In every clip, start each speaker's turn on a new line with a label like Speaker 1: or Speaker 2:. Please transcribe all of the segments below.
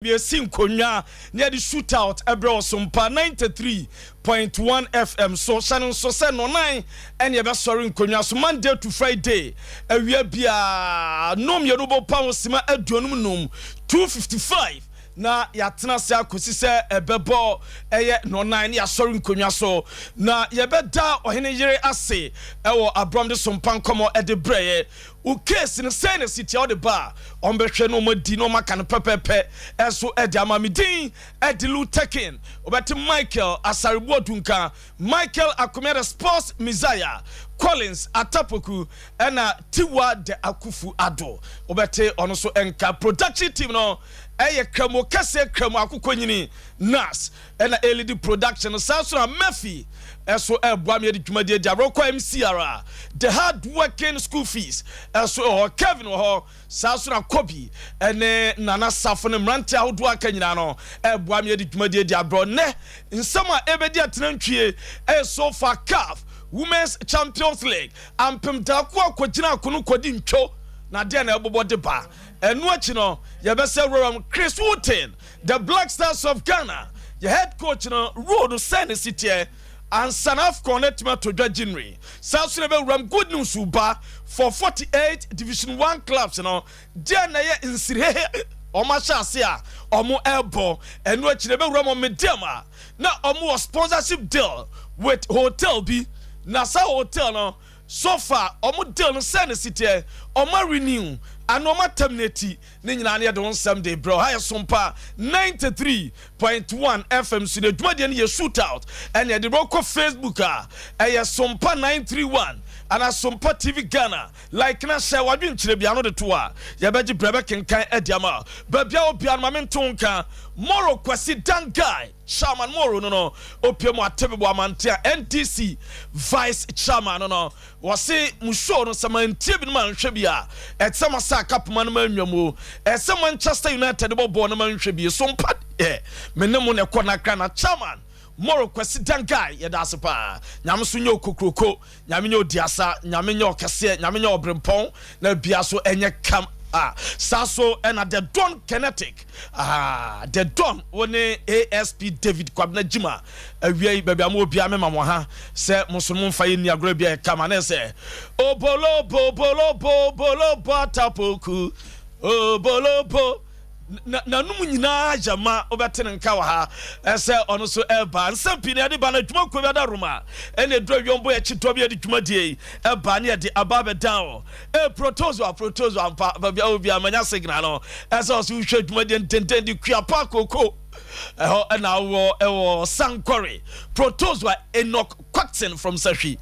Speaker 1: Yɛsi nkonnwa na yɛde shootout ɛbrɛ wɔ Sompa 93.1 FM so. Hyɛ no nso sɛ nɔnan ɛne yɛbɛsɔre nkonnwa so Monday to Friday awia biara nom yɛno bɔ pa ho sima 55, 2:55, na yɛatena ase akɔsi sɛ ɛbɛbɔ ɛyɛ nɔnan ne yɛasɔre nkonnwa so na yɛbɛda ɔhene yere ase ɛwɔ aborɔm de Sompa nkɔmmɔ ɛde brɛyɛ. Wo case no sɛn na si tia wode ba a, ɔmbɛhwɛ na ɔmadi na ɔmaka no pɛpɛpɛ. Ɛso ɛde ama me din ɛde Lutekin. Wobɛte Michael Asareboa Dunka, Michael Akomea the Sports Messiah, Collins Atapoku, ɛna Tiwa de Akufu Ado. Wobɛte ɔno so ɛnka. Production team no ɛyɛ Kramo kɛseɛ, Kramo akokɔ nyini nas ɛna ɛlead production no. Saa so na Murphy ɛso ɛboa me yɛde dwumadie di aborɔkɔ. MCR a the hard working school fees ɛso ɛwɔ, Kevin wɔ hɔ. Saa so na Kobi ɛne Nana Safo ne mmerante ahodoɔ aka nyinaa no ɛboa me yɛde dwumadie di aborɔ. Nnɛ nsɛm a ɛbɛdi atena ntwie ɛyɛ so far CAF Women's Champions League, Ampem Daako akɔgyina akono kɔdi ntwo na adeɛ na ɛbobɔ de ba. Ɛno akyi no yɛbɛsɛ roram Chris Wooten, the Black Stars of Ghana, yɛ head coach no, road sɛ ne si teɛ ansa na AFCON no atumi atɔ dwa January. Saa so na ɛbɛwuram good news ba for 48 Division 1 clubs no, deɛ na ɛyɛ nsirihehe ɔmo ahyɛ ase a ɔmo ɛrebɔ. Ɛno akyi na ɛbɛwuram ɔmo dɛm a na ɔmo wɔ sponsorship deal with hotel bi, na saa hotel no, so far ɔmo deal no sɛ ne si teɛ, ɔmo renew ana ɔmo terminate ne nyinaa ne yɛde ho nsɛm de brɛ. Ha yɛ Sompa 93.1 FM so na dwumadie no yɛ shootout, ɛne yɛde bɛ kɔ Facebook a ɛyɛ Sompa 931 ana Sompa TV Ghana. Like na hyɛ wadwenkyerɛ bia no de to a yɛbɛgye brɛ bɛkenkan adi ama baabi a obia no. Ma mento nka Moro Kwasi Dangai, Chairman Moro no opie mu atebebo amante a NDC vice chairman no wɔse mu show no sɛ mantie bi no manhwɛ bi a ɛte sɛ masa akapoma no manwa mu, ɛsɛ Manchester United bɔ bɔɔl no manhwɛ bi so mpa ɛ me ne mo na ɛkɔ nakra. Na Chairman Moro Kwasi Dangai, yɛda ase paa. Nyame so nyɛ okokuroko, Nyame nyɛ odiasa, Nyame nyɛ ɔkɛseɛ, Nyame nyɛ ɔberempɔn na bia so ɛnyɛ kam a. Saa so ɛna the Don Kinetic, ah, the Don wo ne ASP David Kwabena Jima awia yi baabi a mo obia mema mo ha sɛ mo so mo mfa yɛ ni agorɔ bi a ɛkama ne sɛ obolobo bolobo bolobo atapoku obolobo nanum nyinaa gyama. Wobɛte ne nka wɔ ha ɛsɛ ɔno so ɛba nsɛm pii na yɛde ba no adwuma kuo bi ada Roma ɛne ɛduru awiɔmbɔ yɛkyi tɔ bi yɛde dwumadie yi ɛba ne yɛde aba abɛdan o ɛ protozo a protozo ampa baabi a wobi amanya signal no ɛsɛ ɔso wohwɛ dwumadie ntenten de kuapa koko ɛhɔ ɛna awɔ ɛwɔ Sankɔre protozo a Enoch Quackson from Sahwi,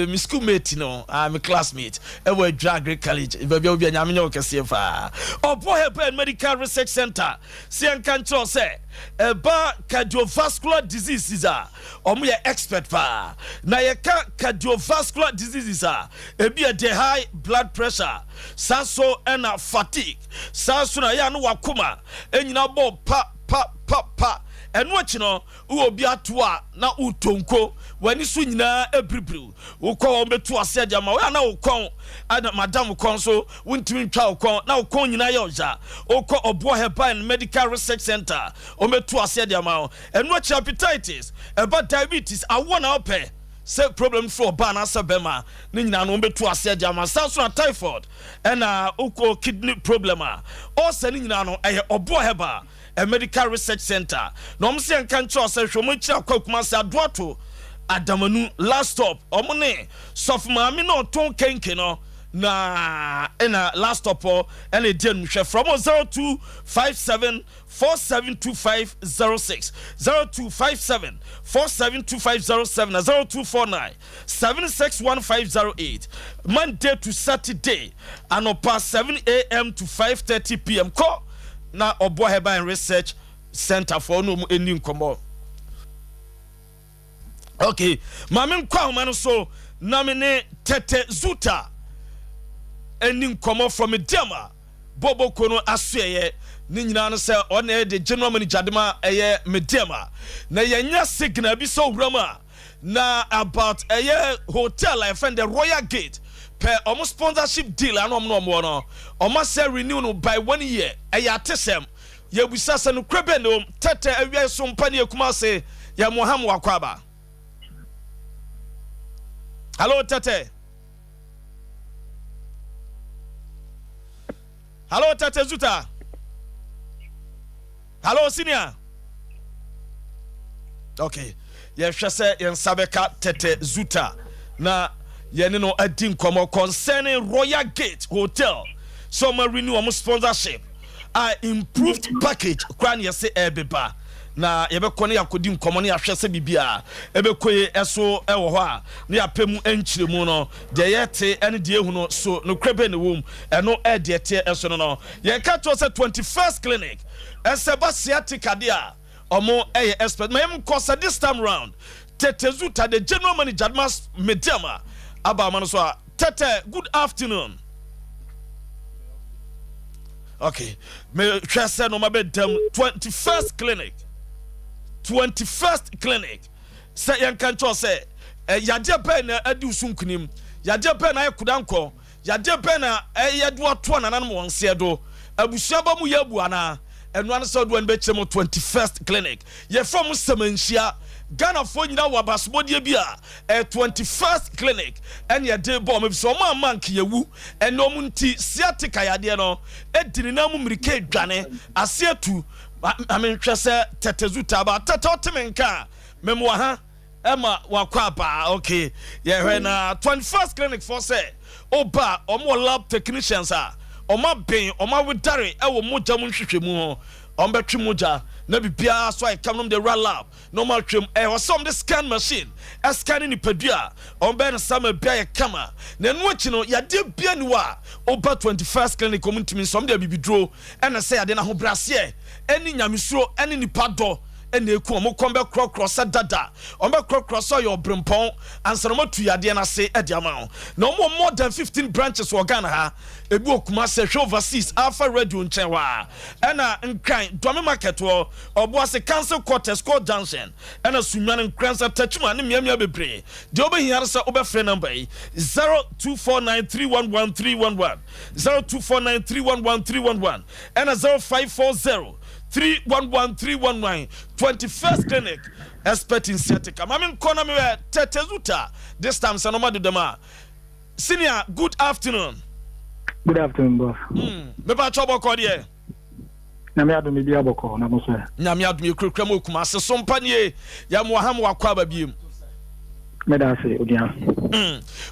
Speaker 1: me school mate no, me classmate ɛwɔ Adwa Agri College. Baabi a wobi a Nyame nyɛ wo kɛseɛ paa. Ɔbɔ Herbal and Medical Research Center sɛ yɛnka nkyerɛw sɛ ɛba cardiovascular diseases a ɔmo yɛ expert paa. Na yɛka cardiovascular diseases a, ebi yɛ de high blood pressure, saa so ɛna fatigue, saa so na ɛyɛ ano wakoma ɛnyina bɔ pa pa pa pa. Ɛno akyi no wowɔ obi ato a na wotonko w'ani so nyinaa abiribiriw, wokɔ wɔn bɛtu ase agya ma woyɛ na wo kɔn ɛna madam kɔn so wontumi ntwa wo kɔn na wo kɔn nyinaa yɛ ɔgya. Wokɔ Ɔboɔ Herbal and Medical Research Center, wɔn bɛtu ase agya ma wo. Ɛno akyi hepatitis, ɛba diabetes, awoɔ na wopɛ sɛ problem firi ɔbaa anaasɛ bɛma ne nyinaa no wɔbɛtu ase agya ma. Saa so na typhoid ɛna wokɔ kidney problem a ɔsɛ ne nyinaa no ɛyɛ Ɔboɔ Herbal a Medical Research Center. Na ɔmo sɛ nka nkyerɛ sɛ hwɛ ɔmo akyiri akɔ akuma sɛ Adoato Adamanu last stop, ɔmo ne sɔfo maame na ɔtɔn kenke no na ɛna last stop hɔ ɛna edi anumhwɛ. From 0257472506, 0257472507 na 0249761508, Monday to Saturday anɔpa 7 a.m. to 5:30 p.m. Kɔ na Ɔboa Herbal and Research Center foɔ no mu ani nkɔmmɔ. Okay, maame nkɔ ahoma no so na me ne Tete Zuta ani nkɔmmɔ from Diama bɔbɔko no asoɛyɛ ne nyinaa no sɛ ɔna ɛyɛ de general manager de ma ɛyɛ Mediama na yɛnya signal bi sɛ owura mu a na about ɛyɛ hotel a yɛfrɛ no the Royal Gate pɛ ɔmo sponsorship deal ano ɔmo na ɔmo wɔ no, ɔmo asɛ renew no by one year. Ɛyɛ atesɛm. Yɛbusa sɛ nokorɛ bɛn na ɛwɔ mu? Tɛtɛ awia so mpa ne yɛ Kumase yɛ mo ham wakɔ aba. Hello Tɛtɛ. Hello Tɛtɛ Zuta. Hello senior. Okay. Yɛhwɛ sɛ yɛn nsa bɛka Tɛtɛ Zuta na yɛne no adi nkɔmmɔ concerning Royal Gate Hotel sɛ ɔma renew ɔmo sponsorship a improved package koraa ne yɛse ɛbeba na yɛbɛkɔ ne yɛakɔdi nkɔmmɔ ne yɛahwɛ sɛ biribiaa ɛbɛkɔ yi ɛso ɛwɔ hɔ a ne yɛapɛ mu nkyerɛmu no deɛ yɛte ɛne deɛ ehu no so nokorɛ bɛ ne wom ɛno ɛdeɛ teɛ ɛso no yɛka kyerɛ sɛ 21st Clinic ɛsɛ ba sciatica deɛ a ɔmo ɛyɛ expert ma yɛm kɔ sɛ this time round Tete Zuta, the general manager Admas Mediama aba ama no so a. Tete, good afternoon. Okay, mehwɛ sɛ no ma bɛdam 21st Clinic, 21st Clinic sɛ yɛnka nkyɛw sɛ yadeɛ bɛn na adi wo so nkonim, yadeɛ bɛn na ayɛ koda nkɔ, yadeɛ bɛn na ɛyɛ de watoa nananom wɔn nseɛ do, abusua ba mu yɛ abu anaa ɛno ano sɛ ɔde wɔn bɛkyerɛ mu. 21st Clinic, yɛfrɛ mo sɛmɛnhyia. Ghanafoɔ nyinaa wɔ abasobɔdeɛ bi a 21st Clinic ɛne yɛde bɔ ɔmo efisɛ ɔmo ama nkeyawu ɛne ɔmo nti sciatica yadeɛ no edi ne nan mu mmirika edwane ase atu. Ame nhwɛ sɛ Tɛtɛ Zuta aba. Tɛtɛ, ɔte me nka a mɛmoa ha ɛma wakɔ aba. Okay, yɛhwɛ na 21st Clinic fɔ sɛ ɔba ɔmo wɔ lab technicians a ɔmo abɛn ɔmo awedare ɛwɔ mogya mu nhwehwɛmu ho. Ɔmo bɛtwe mogya na biribiara so ayɛ kam nom de wura lab na ɔmo atwam. Ɛwɔ sɛ ɔmo de scan machine ɛscan nipadua a ɔmo bɛyɛ no sama bia yɛ kama. Na ɛno akyi no, yadeɛ bia ni hɔ a ɔba 21st Clinic ɔmo ntumi nso. Ɔmo de abibiduro ɛna sɛ yadeɛ no ahobrɛaseɛ ɛne nyamesuro ɛne nipa dɔ ɛna eku ɔmo kɔn bɛkorɔkorɔ sɛ dada ɔmo bɛkorɔkorɔ sɛ ɔyɛ ɔbrempɔn ansa na ɔmo atu yadeɛ n'ase ɛde ama wɔn. Na ɔmo wɔ more than 15 branches wɔ Ghana ha. Ebi wɔ Kumase, hwɛ Overseas Alpha Radio nkyɛn hɔ a, ɛna Nkran Dɔmi Market wɔ Ɔboase Council Quarters, Court Junction, ɛna Sunyani, Nkransa, Tachima ne mmeammea bebree. Deɛ wobɛhia no sɛ wobɛfrɛ number yi: 0249311311, 0249311311, ɛna 0540311319. 21st Clinic, expert in sciatica. Maame nkɔ na mewɛ Tete Zuta this time sɛ nɔma dodam a. Senior, good afternoon.
Speaker 2: Good afternoon, boss.
Speaker 1: Mepa kyɛ bɔkɔ deɛ?
Speaker 2: Nyame adom, bi abɔkɔ na mo so?
Speaker 1: Nyame adom, yɛkurakura mu Okuma ase so mpa nie. Yɛmoa ha ma wakɔ aba biem.
Speaker 2: Meda ase, odua.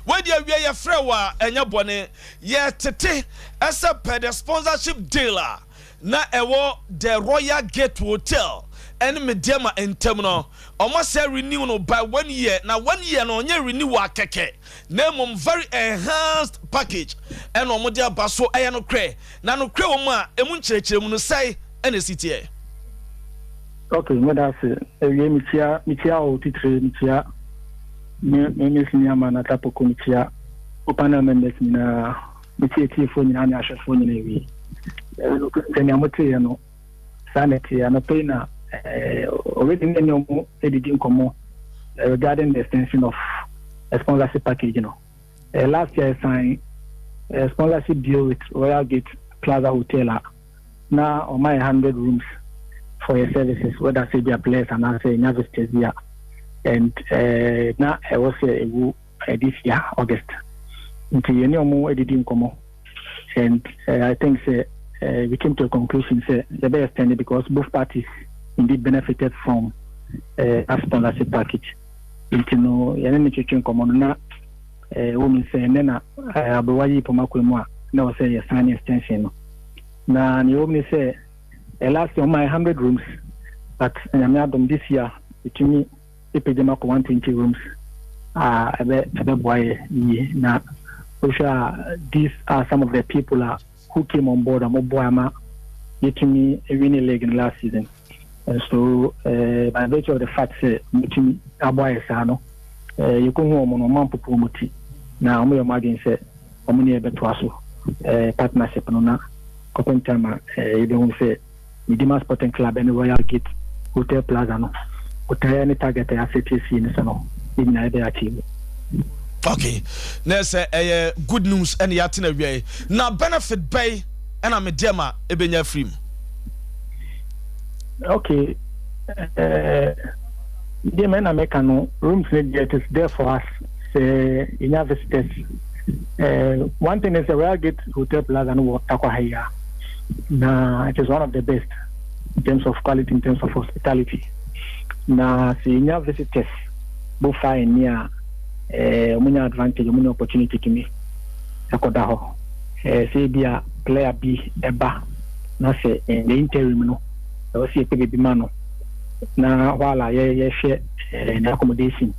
Speaker 1: Wadi awie yɛfrɛ wo a ɛnyɛ bɔne. Yɛtete ɛsɛ pɛ the sponsorship deal a na ɛwɔ the Royal Gate Hotel ɛne Mediama ntam no, ɔmo sɛ renew no by one year. Na one year no ɔnyɛ renew akɛkɛ na mmom very enhanced package ɛna ɔmo de aba so. Ɛyɛ no korɛ na no korɛ wɔ mu a emu nkyerɛkyerɛ mu no sɛe ɛna esi teɛ?
Speaker 2: Ok, meda ase. Awie, mekyia wo titire, mekyia me senior man Atapoko, mekyia wo panel members nyinaa, mekyia tiefoɔ nyinaa ne ahwɛfoɔ nyinaa. Awie, sɛnea moteeɛ no saa na ɛteɛ. Anɔpɛ yi na already ne ɔmo adidi nkɔmmɔ regarding the extension of a sponsorship package no. Last year I signed a sponsorship deal with Royal Gate Plaza Hotel a na ɔma yɛ 100 rooms for your services, whether say be a players anaasɛ ɛnya visitors bi a, and na ɛwɔ sɛ ɛwu this year August. Nti yɛne ɔmo adidi nkɔmmɔ and I think sɛ we came to a conclusion sɛ yɛbɛyɛ extend it because both parties indeed benefited from that sponsorship package. Nti no yɛne ne twetwe nkɔmmɔ no na wɔ mu sɛ ɛnɛ na aberewa yi pɔm akɔ mu a na wɔ sɛ yɛ sign extension no. Na nea ɛwɔ mu ne sɛ last year ɔma yɛ 100 rooms, but Nyame adom this year ɛtumi ɛpagya mu akɔ 120 rooms a ɛbɛboa yɛ yie. Na wohwɛ a, these are some of the people a who came on board a moboa ama yɛtumi win league in last season. And so by virtue of the fact sɛ motumi aboa yɛ saa no, yɛkɔhu ɔmo no, ɔma mpopo ɔmo ti na ɔmo yɛ ɔmo adwene sɛ ɔmo ne yɛbɛtoa so partnership no na kɔpem time a yɛbɛhu sɛ Medima Sporting Club ne Royal Gate Hotel Plaza no botaeɛ ne target a yɛasɛte asie no sɛ no yɛ nyinaa yɛbɛyɛ achieve.
Speaker 1: Okay, na sɛ ɛyɛ good news ɛne yɛate na awie na benefit bɛyi ɛna Medeama ɛbɛnya afiri mu?
Speaker 2: Okay, deɛ mɛ na mɛka no, rooms no deɛ, it is there for us sɛ yɛnya visitors. One thing is, Royal Gate Hotel Plaza no wɔ Tarkwa ha yi a, na it is one of the best in terms of quality, in terms of hospitality. Na sɛ yɛnya visitors both far and near, ɔmo nya advantage, ɔmo nya opportunity tumi ɛkɔda hɔ. Sɛ ebi a player bi ɛba na sɛ in the interim no ɛwɔ sɛ yɛpɛ baabi ma no na while a yɛhwɛ ne accommodation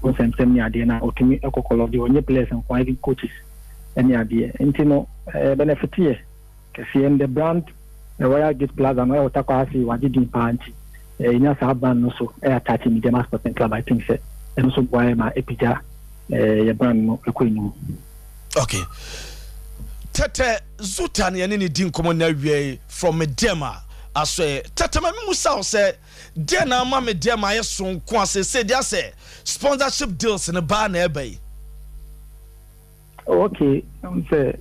Speaker 2: ho nsɛmsɛm ne adeɛ na ɔtumi ɛkɔkɔlɔ deɛ ɔnyɛ players nko, even coaches ɛne adeɛ. Nti no benefit yɛ kɛseɛ. And the brand Royal Gate Plaza no ɛwɔ Tarkwa ase, wagye din paa. Nti ɛnya saa brand no so ɛyɛ attach Medeama Sporting Club, I think sɛ ɛno nso boa yɛ ma ɛpagya yɛ brand no ɛkɔ anim.
Speaker 1: Okay, Tɛtɛ Zuta ne yɛne ne di nkɔmmɔ no awie from Medeama asɔɛ. Tɛtɛ, ma memu sa wo sɛ deɛ na ama Medeama ayɛ sonko a sɛsɛ deɛ sɛ sponsorship deals ne baa na ɛba yi?
Speaker 2: Okay, sɛ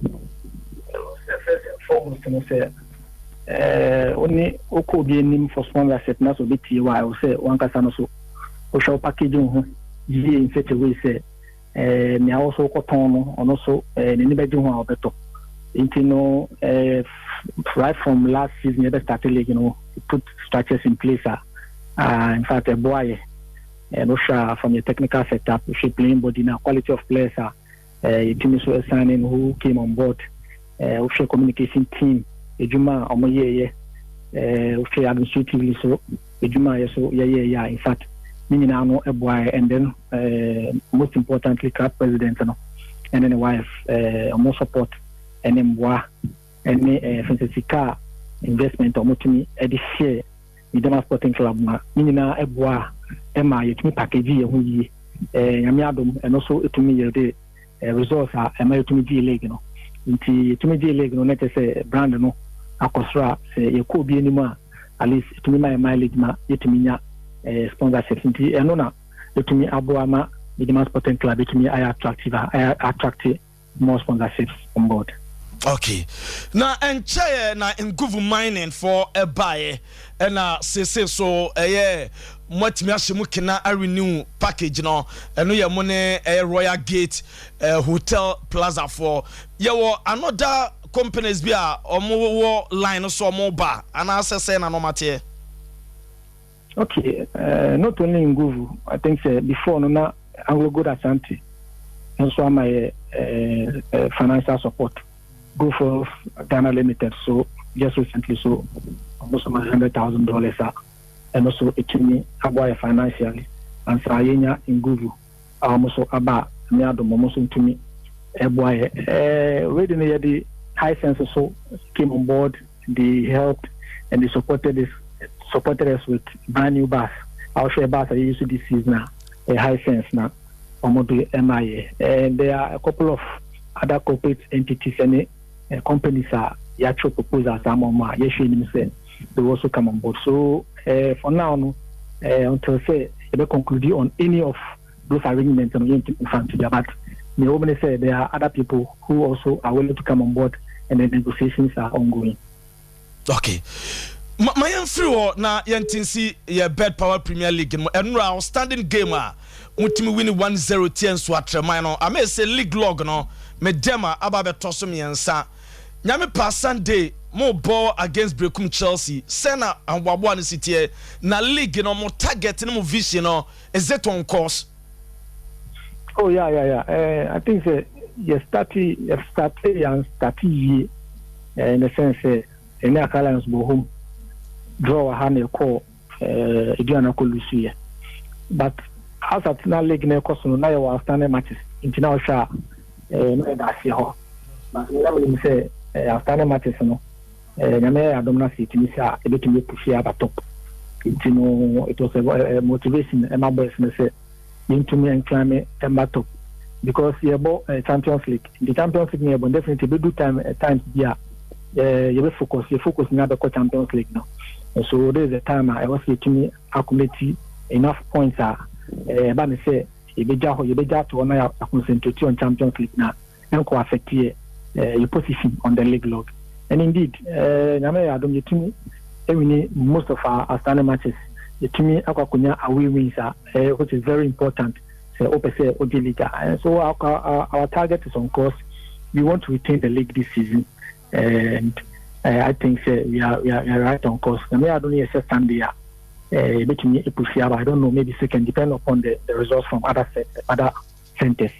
Speaker 2: first and foremost no, sɛ wo ne wokɔ obi anim for sponsorship na sɛ obɛtie wo a, ɛwɔ sɛ wankasa no so wohwɛ wo package wo ho yie in such a way sɛ nea wo so wokɔtɔn no, ɔno so n'ani bɛgye ho a ɔbɛtɔ. Nti no right from last season yɛbɛ start league no, put structures in place a in fact ɛboa yɛ. No hwɛ a, from your technical setup, wohwɛ playing body na quality of players a yɛtumi so signing who came on board, wohwɛ communication team edwuma a ɔmo yɛɛyɛ, wohwɛ administratively so edwuma a yɛ so yɛyɛɛyɛ a, in fact ne nyinaa no ɛboa yɛ. And then most importantly, club president no ɛne ne wife, ɔmo support ɛne mboa ɛne fɛnsɛ sika a investment a ɔmo tumi ɛde hyɛ Medeama Sporting Club ma ne nyinaa ɛboa a ɛma yɛtumi package yɛn ho yie. Nyame adom, ɛno so ɛtumi yɛde results a ɛma yɛtumi gye league no. Nti yɛtumi gye league no na kyerɛ sɛ brand no akɔ soro a sɛ yɛkɔ obi anim a, at least ɛtumi ma yɛ mileage ma yɛtumi nya sponsorship. Nti ɛno na yɛtumi aboa ma Medeama Sporting Club yɛtumi ayɛ attractive a ayɛ attract more sponsorships on board.
Speaker 1: Okay, na nkyɛn na Nguvu Mining for ɛbaeɛ, ɛna sese so ɛyɛ moatumi ahyɛ mu kena arenew package no. Ɛno yɛ mo ne ɛyɛ Royal Gate Hotel Plaza for yɛwɔ another companies bi a ɔmo wɔ line no so ɔmo ba anaasɛ sɛ na nɔɔma teɛ?
Speaker 2: Okay, not only Nguvu, I think before no na Anglo Gold Ashanti nso ama yɛ financial support. Go for Ghana Limited so just recently so almost $100,000 a ɛno so ɛtumi aboa yɛ financially ansa yɛnya Nguvu a wɔn nso aba a ne adom wɔn nso ntumi ɛboa yɛ. Already no yɛde Hisense so came on board. They helped and they supported us with brand new bus. Ahwɛ bus a yɛuse this season a Hisense na wɔn de ɛma yɛ. And there are a couple of other corporate entities ɛne companies a yɛatwerɛ proposals ama wɔn a yɛhwɛ anim sɛ they will also come on board. So for now no, until sɛ yɛbɛ conclude on any of those arrangements no, yɛntumi nfa nto dwa, but nea ɛwɔ mu ne sɛ there are other people who also are willing to come on board and the negotiations are ongoing.
Speaker 1: Okay, ma yɛmfiri hɔ na yɛnte yɛ Bet Power Premier League no. Ɛnora outstanding game a motumi win 1-0 tie nso atrɛman no ama ɛsɛ league log no Medeama aba bɛtɔ so mmiɛnsa. Nyame pa Sunday mo bɔ against Brekum Chelsea. Sɛ na ahoboaboa no si teɛ na league no mo target ne mo vision no, is it on course?
Speaker 2: Oh yeah. I think sɛ yɛ start yɛn start yie in the sense sɛ ɛne Accra Lions bɔ home draw wɔ ha na ɛkɔ Aduana kɔ lose yɛ, but as at na league na ɛkɔ so no na yɛwɔ outstanding matches, nti na ɔhwɛ a na yɛda aseɛ hɔ. But na menim sɛ outstanding matches no, Nyame yɛ adom no sɛ yɛtumi sɛ a yɛbɛtumi apush aba top. Nti no it was a motivation ɛma boys no sɛ yɛntumi nclimb ɛma top because yɛbɔ Champions League. The Champions League no yɛbɔ, definitely bɛdu time times bi a yɛbɛ focus, yɛ focus nyinaa bɛkɔ Champions League no. So this is the time a ɛwɔ sɛ yɛtumi accumulate enough points a ɛba ne sɛ yɛbɛgya hɔ, yɛbɛgya ato hɔ na yɛ concentrate on Champions League na ɛnkɔ affect yɛ position on the league log. And indeed, Nyame yɛ adom, yɛtumi Ɛwin most of our outstanding matches. Yɛtumi akɔ akɔnya away wins a which is very important sɛ wopɛ sɛ wogye league a. And so our target is on course. We want to retain the league this season and I think sɛ we are right on course. Na me ado no yɛ sɛ Sunday a yɛbɛtumi epush aba, I don't know, maybe second, depend upon the results from other centers.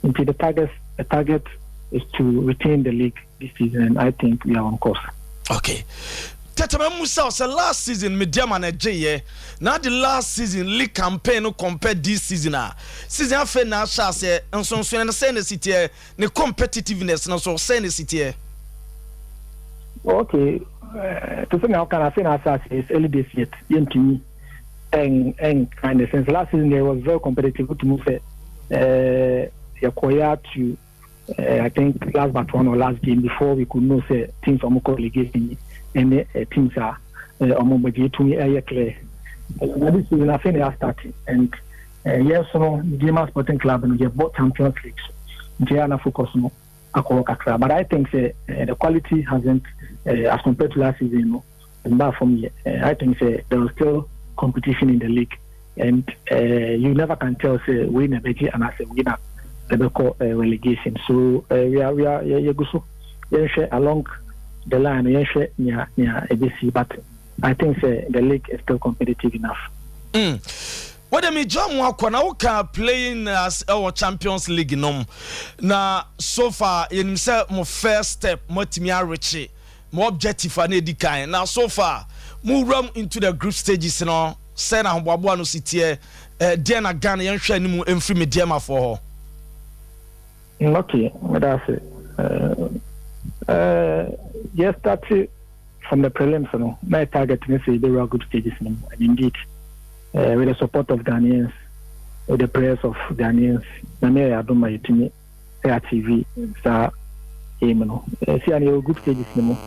Speaker 2: Nti the target is to retain the league this season and I think we are on course.
Speaker 1: Okay, tɛtɛmɛ musa sɛ last season Medeama na ɛgye na the last season league campaign no compare this season a season afei na ahyɛ aseɛ, nsonsono no sɛn na si teɛ, ne competitiveness no so sɛn na si teɛ?
Speaker 2: Okay, to say now can I say now it's early days yet. Yɛntumi ɛn kind of sense. Last season there was very competitive to move yɛkɔya to I think last but one or last game before we could know sɛ teams ɔmo kɔ relegation ɛne teams a ɔmo bɛgye etumi ɛyɛ clear. Na this season afei na yɛ start and yɛn so no, Medeama Sporting Club no, yɛbɔ Champions League so nti yɛn ana focus no akɔ kakra, but I think sɛ the quality hasn't as compared to last season no mba fam yɛ. I think sɛ there was still competition in the league and you never can tell sɛ wei na ɛbɛgye anaasɛ wei na ɛbɛkɔ relegation. So we are yɛgu so, yɛnhwɛ along the line, yɛnhwɛ nea ɛbɛsi, but I think sɛ the league is still competitive enough.
Speaker 1: Wɔde mi gya mu akɔ na woka playing as ɛwɔ Champions League nom na so far yɛnim sɛ mo first step moatumi arekye mo objective a na ɛdi kan, na so far mo wuram into the group stages no, sɛ na ahoboaboa no si teɛ, deɛ na Ghana yɛnhwɛ anim mfiri Medeamafoɔ hɔ?
Speaker 2: Okay, that's it. Yes, started from the prelims, no. My target is sɛ the group stages, no, and indeed, with the support of Ghanaians, with the prayers of Ghanaians, na me adom a yɛtumi achieve saa aim no. See, and your group stages, no,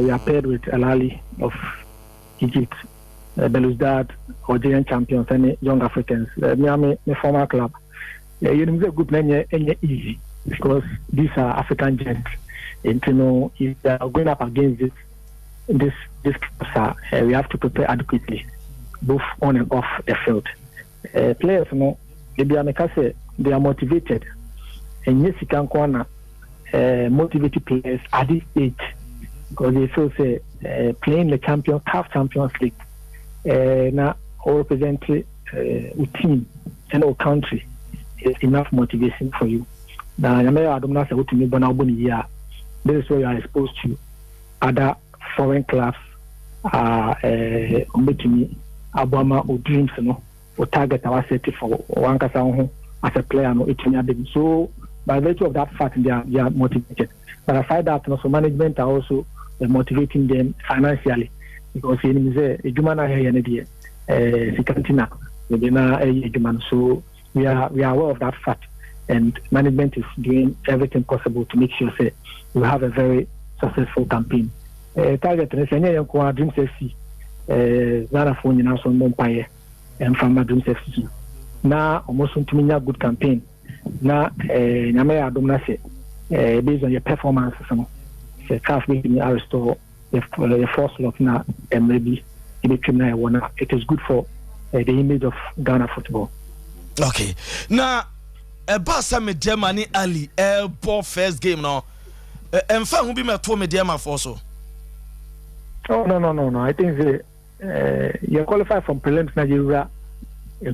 Speaker 2: we are paired with Al Ahly of Egypt, Belouizdad, Algerian champions, and Young Africans. Me former club. You know, group no ɛnyɛ easy because these are African giants. And if they are going up against this clubs, we have to prepare adequately, both on and off the field. Players, they be sɛ they are motivated. And yes, you can corner motivated players at this age because they feel sɛ playing the champion CAF Champions League now or represent a team and our country is enough motivation for you. Now, Nyame yɛ adom na sɛ wotumi bɔ na wobɔ ne yie a, this is where you are exposed to other foreign clubs a ɔmbɛtumi aboa ma o dreams no, o target a waset for wankasa wo ho as a player no ɛtumi aba mu. So by virtue of that fact, they are motivated. But aside that no, so management are also motivating them financially because yɛnim sɛ adwuma no a yɛyɛ no deɛ, sika nti na yɛde na ɛyɛ adwuma no. So we are aware of that fact and management is doing everything possible to make sure sɛ we have a very successful campaign. Target no sɛ ɛnyɛ yɛn nko a, Dreams FC, Ghanafoɔ nyinaa so mmɔ mpaeɛ ɛmfa ma Dreams FC so na ɔmo nso ntumi nya good campaign na Nyame yɛ adom na sɛ based on your performance no, sɛ CAF bɛtumi arestore yɛ first slot na mmerɛ bi ɛbɛtwam na ɛwɔ na it is good for the image of Ghana football.
Speaker 1: Okay, na ɛba sɛ Medeama ne Ahly ɛbɔ first game no, ɛmfa ho bi mɛto Medeamafoɔ so?
Speaker 2: Oh, no. I think sɛ you qualify from prelims na yɛwura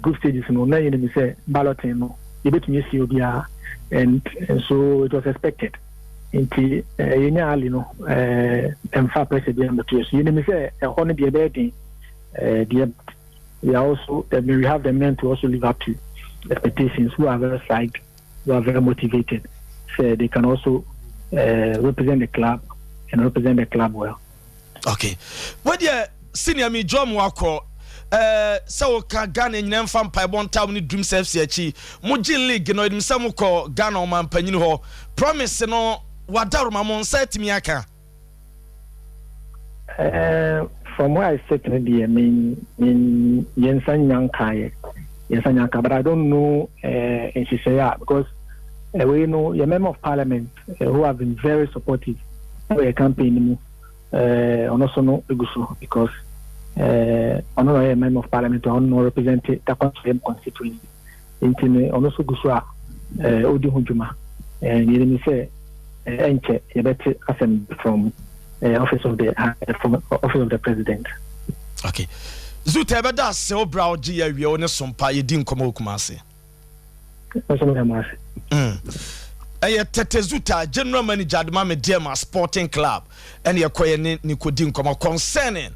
Speaker 2: group stages no na yɛnim sɛ balloting no yɛbɛtumi asi obiara and so it was expected. Nti yɛnya Ahly no, ɛmfa pressure bi ambɛto yɛ so. Yɛnim sɛ ɛhɔ no deɛ ɛbɛyɛ den deɛ, we are also, I mean, we have the men to also live up to expectations, who are very psyched, who are very motivated, so they can also represent the club and represent the club well.
Speaker 1: Okay, wedeɛ senior mi dwa mu akɔ sɛ woka Ghana nyina mfa mpaebɔ ntam ne Dreams FC akyi mogye league no, ɛnim sɛ mokɔ Ghana ɔma mpanyini hɔ, promise no wadaroma mo nsa atumi aka?
Speaker 2: From where I sit no deɛ, mean yɛnsa nya nkaeɛ, yɛnsa nya nka, but I don't know nhyehyɛeɛ a because wei no, yɛ member of parliament who have been very supportive wɔ yɛ campaign no mu. Ɔno so no egu so because ɔno na ɔyɛ member of parliament, ɔno na ɔrepresent Tarkwa Nsuaem constituency, nti no ɔno nso gu so a ɔdi ho dwuma. Yɛnim sɛ ɛnkyɛ yɛbɛte asɛm from office of the from office of the president.
Speaker 1: Okay, Zuta, ɛbɛda ase wo bra wogye yɛ awie, wo ne Sompa yɛdi nkɔmmɔ wɔ Kumase.
Speaker 2: Nso meda mo ase.
Speaker 1: Ɛyɛ Tete Zuta, general manager de ma Medeama Sporting Club, ɛne ɛkɔyɛ ne ne kɔdi nkɔmmɔ concerning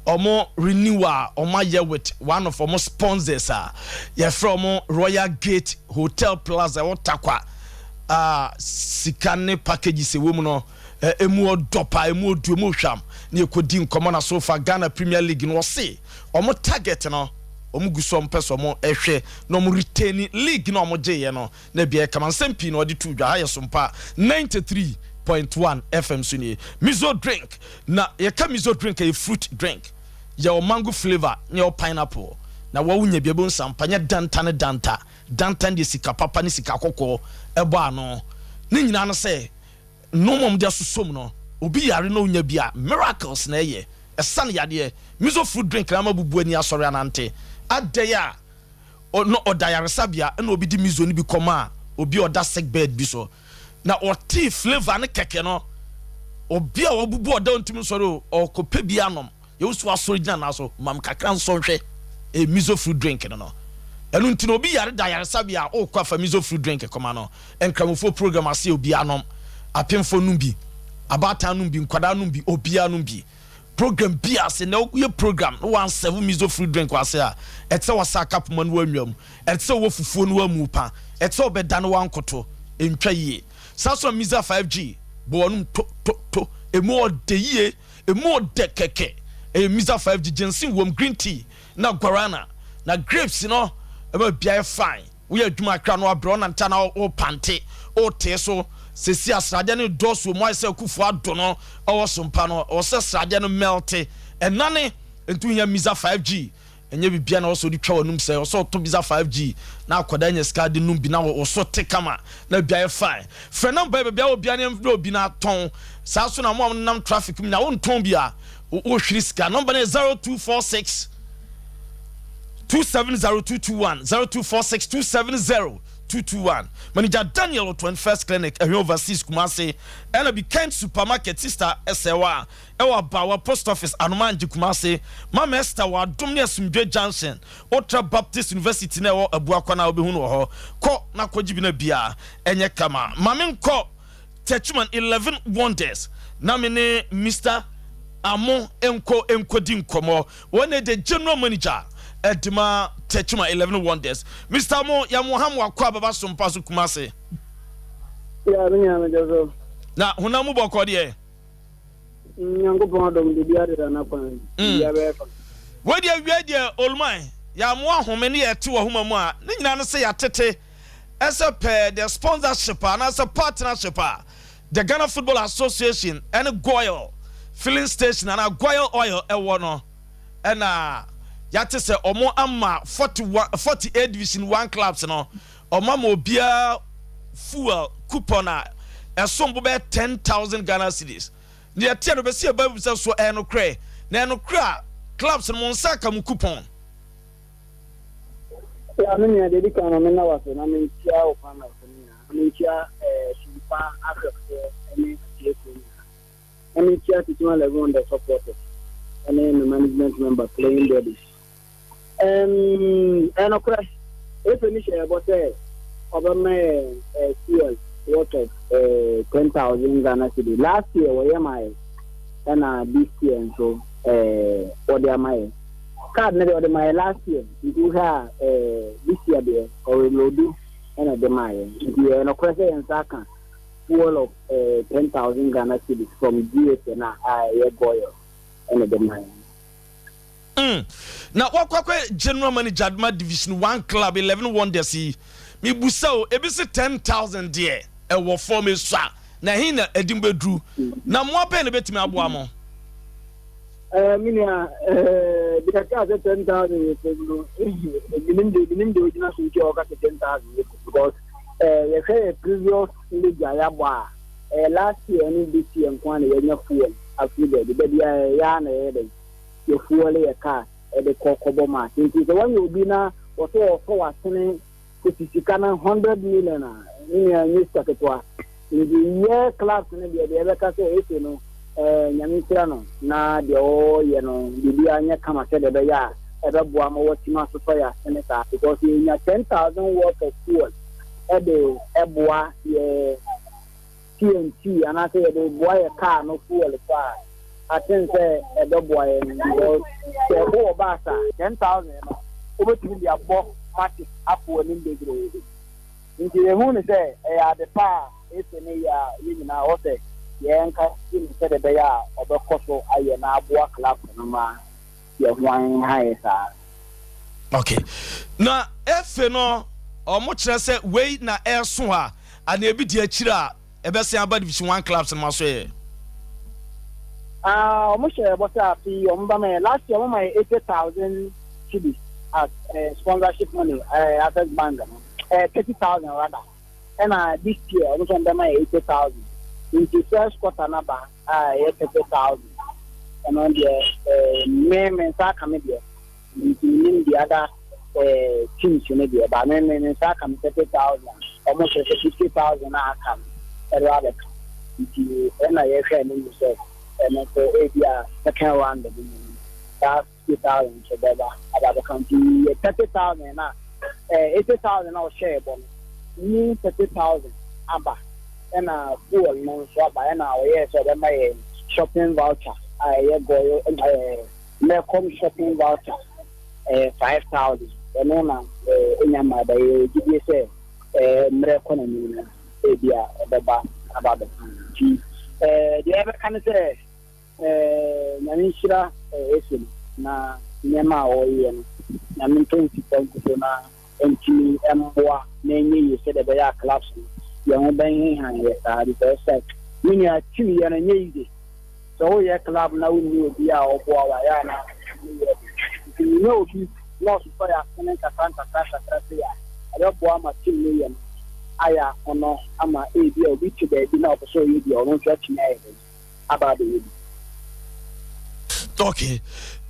Speaker 1: ɔmo renewal a ɔmo ayɛ with one of ɔmo sponsors a yɛfrɛ ɔmo Royal Gate Hotel Plaza ɛwɔ Tarkwa, a sika ne packages ɛwɔ mu no emu ɔdɔ pa, emu odu, emu hwam, ne yɛkɔdi nkɔmmɔ. Na so far Ghana Premier League no, ɔse ɔmo target no, ɔmo gu so, ɔmo pɛ sɛ ɔmo ɛhwɛ na ɔmo retain league na ɔmo gyeeɛ no na bia kama. Nsɛm pii na ɔde to dwa. Ha yɛ Sompa 93.1 FM so nie. Miso drink, na yɛka miso drink, ɛyɛ fruit drink. Yɛwɔ mango flavour ne yɛwɔ pineapple, na wɔwo nya bia bɛhu sampa nyɛ danta ne danta danta deɛ, sika papa ne sika kɔkɔɔ ɛbɔ ano ne nyinaa no sɛ nneɛma ɔmo de asosɔ mu no, obi yare na onya bi a, miracles na ɛyɛ ɛsan yadeɛ. Miso fruit drink na ama bubu ani asɔre anante adɛ a ɔno ɔda yaresabea, ɛna obi di miso no bi kɔma a obi a ɔda sick bed bi so na ɔtee flavour ne kɛkɛ no, obi a wabubu ɔda ntumi nsɔre o, ɔkɔpɛ bi anom, yɛwɔ so asɔre gyina na so mam kakra nsɔ nhwɛ. Miso fruit drink no, ɛno nti na obi yare da yaresabea a ɔrekɔ afa miso fruit drink kɔma no. Nkramofoɔ program ase, obi anom, apemfoɔ nom bi, abaatan nom bi, nkwadaa nom bi, obiara nom bi. Program bi ase na woyɛ program na wansɛvo miso fruit drink wase a, ɛte sɛ wasa aka poma no wanwam, ɛte sɛ wɔ fufuo no wamu pa, ɛte sɛ wɔbɛda no wankoto ntwa yie. Saa so Misa 5G bɔ wɔnom to to to, emu ɔdɛ yie, emu ɔdɛ kɛkɛ. Ɛyɛ Misa 5G, ginseng wɔm, green tea na guarana na grapes no, ɛma biara fine. Woyɛ adwuma akra no abrɛ, ɔnanta na wopante wotee so sɛsi asradeɛ no dɔɔso mu ayɛ sɛ Akufo Ado no ɔwɔ so mpa no, ɔwɔ sɛ sradeɛ no mɛlte ɛnane. Nti wohia Misa 5G, ɛnyɛ bibia na ɔsɛ ɔde twa w'anum sɛ ɔsɛ ɔtɔ Misa 5G na akɔda nya sika de num bi na wɔso te kama na bia yɛ fine. Frɛ number yi baabi a obia ne mfrɛ obi na atɔn saa so na mo a nam traffic mu na wontɔn bi a wohwere sika. Number no yɛ 0246 270221, 0246 270221. Manager Daniel, 21st Clinic, ɛhwɛ Overseas Kumase, ɛna bi Kent Supermarket, sister ɛsɛwa ɛwɔ Abawa Post Office, Anomangye Kumase. Mama Esther wɔ Adom ne Asomdwe Junction, Ultra Baptist University na ɛwɔ Abuakwa na wobɛhu no wɔ hɔ. Kɔ na kɔgye bi na bia ɛnyɛ kama. Mame nkɔ Techiman 11 Wonders na me ne Mr Amo nkɔ nkɔdi nkɔmmɔ. Wɔn ne the general manager ɛdema Techiman 11 Wonders. Mr Amo, yɛmo wakɔ ababa Sompa so Kumase.
Speaker 3: Ya, me nua, megye so.
Speaker 1: Na honam mu bɔkɔ deɛ?
Speaker 3: Nyankopɔn adom, biribi adeda n'akwan. Biribi abɛyɛ fa.
Speaker 1: Wei awie deɛ, oluman yɛamo ahome ne yɛte wɔ homa mu a ne nyinaa no sɛ yɛatete ɛsɛ pɛɛ the sponsorship a anaasɛ partnership a the Ghana Football Association ɛne Goil filling station anaa Goil oil ɛwɔ no, ɛna yɛate sɛ ɔmo ama 41 48 Division 1 clubs no, ɔmo ama obiara fuel coupon a ɛsom bo bɛyɛ 10,000 Ghana cedis. Ne yɛteɛ no bɛsi ɛba bi sɛ so ɛyɛ nokorɛ, na ɛnokorɛ a clubs no mo nsa aka mo coupon?
Speaker 3: Ya, me nua, deɛ di kan no, menna wase na menkyia wo panel so no nyinaa, na menkyia Sompa ahwɛfoɔ ne atiefoɔ nyinaa, na menkyia Techiman 11 Wonders supporters ne me management member, playing bodies. Ɛyɛ nokorɛ, efe ni hyɛ ɛbɔ sɛ ɔbɛma yɛ fuel worth of 10,000 Ghana cedi. Last year wɔyɛ ma yɛ, ɛna this year nso wɔde ama yɛ. Card no deɛ, ɔde ma yɛ last year, nti wohwɛ a this year deɛ ɔreload ɛna ɛde ma yɛ. Nti ɛyɛ nokorɛ sɛ yɛn nsa aka fuel of 10,000 Ghana cedis from GSN a ɛyɛ Goil ɛna ɛde ma yɛ.
Speaker 1: Na wakɔkɔ general manager ma Division 1 club 11 Wonders yi, mibusa o, ebi si 10,000 deɛ ɛwɔ fam esua na ɛhin na ɛdi mu bɛduru na mmoa bɛn na bɛtumi aboa mo?
Speaker 3: Mi nua, bi kakra sɛ 10,000 yɛ fam no, minim de ogyina so nti a ɔka sɛ 10,000 yɛ fam, because yɛhwɛ yɛ previous league a yɛabɔ a, last year ne this year nko a na yɛnya fuel. afiri baabi. Da biara yɛyɛ ara na yɛyɛ dɛn? Yɛ fuel yɛ car de kɔ kɔbɔ match. Nti sɛ woanya obi na wɔsɛ ɔsɔ w'asene kɔsi sika no 100 million a, ne nua, ɛnyɛ sika ketewa. Nti yɛ clubs no deɛ, deɛ yɛbɛka sɛ ɛsɛ no Nyame nhyira no na deɛ ɔyɛ no biribiara nyɛ kama sɛdeɛ ɛbɛyɛ a ɛbɛboa ma watumi asosɔ yɛ asene saa, because yɛnya 10,000 worth of fuel ɛde ɛboa yɛ TNT anaasɛ yɛde boa yɛ car no fuel so a, aten sɛ ɛbɛboa yɛn, because sɛ wowɔ bus a, 10,000 no wobɛtumi de abɔ matches akɔ anim bebree. Nti yɛhu ne sɛ ɛyɛ ade pa a ɛsɛ ne yɛ a yɛn nyinaa wɔ sɛ yɛnka gye no sɛdeɛ ɛbɛyɛ a ɔbɛkɔ so ayɛ na aboa club no ma yɛ ho ahenha yɛ saa.
Speaker 1: Okay, na efe no ɔmo kyerɛ sɛ wei na ɛso a ana ebi di akyire a ɛbɛsen aba Division One clubs no ma so yɛ?
Speaker 3: Ah, ɔmo hyɛ ɛbɔ sɛ afe yi ɔmo ba ma yɛ. Last year ɔmo ma yɛ 80,000 cedis as sponsorship money, Access Bank no, 30,000 rather, ɛna this year ɔmo nso ɔmo bɛ ma yɛ 80,000. Nti first quarter naba a ɛyɛ 30,000, ɛno deɛ me nsa aka me deɛ. Nti nim the other teams no deɛ ba me nsa aka me 30,000. Ɔmo kyerɛ sɛ 50,000 a aka no ɛde abɛka. Nti ɛna yɛhwɛ anim sɛ ɛno nso ebi a second round bi mu no saa 50,000 nso bɛba aba abɛka. Nti yɛ 30,000 na 80,000 na ɔhyɛ ɛbɔ no mu, 30,000 aba, ɛna fuel no nso aba, ɛna ɔyɛɛ sɛ ɔbɛma yɛ shopping voucher a ɛyɛ Goil Melcom shopping voucher 5,000. Ɛno na ɛnya mmaa bɛyɛ gyidie sɛ mmerɛ kɔ n'anim no ebi a ɛbɛba aba abɛka. Nti deɛ ɛbɛka ne sɛ Nyame nhyira ɛsɛ no na nneɛma a ɔreyɛ no, Nyame ntɔ nsika nkuto na ntumi mmoa na ɛnyɛ yie sɛdeɛ ɛbɛyɛ a clubs no yɛn ho bɛnhehan yɛ saa, because sɛ me nua, team yɛ no nyɛ easy. Sɛ woyɛ club na wonni obi a ɔboa wo a, yɛ a na yɛ nti nyɛ obi na ɔsosɔ yɛ asene nkakra nkakra nkakra sɛ yɛ a ɛbɛboa ma team no yɛ no ayɛ akɔnɔ ama ebi a obi te baabi na ɔpɛ sɛ ɔyɛ bi a, ɔno nso atumi ayɛ dɛ aba abɛyɛ bi.
Speaker 1: Okay,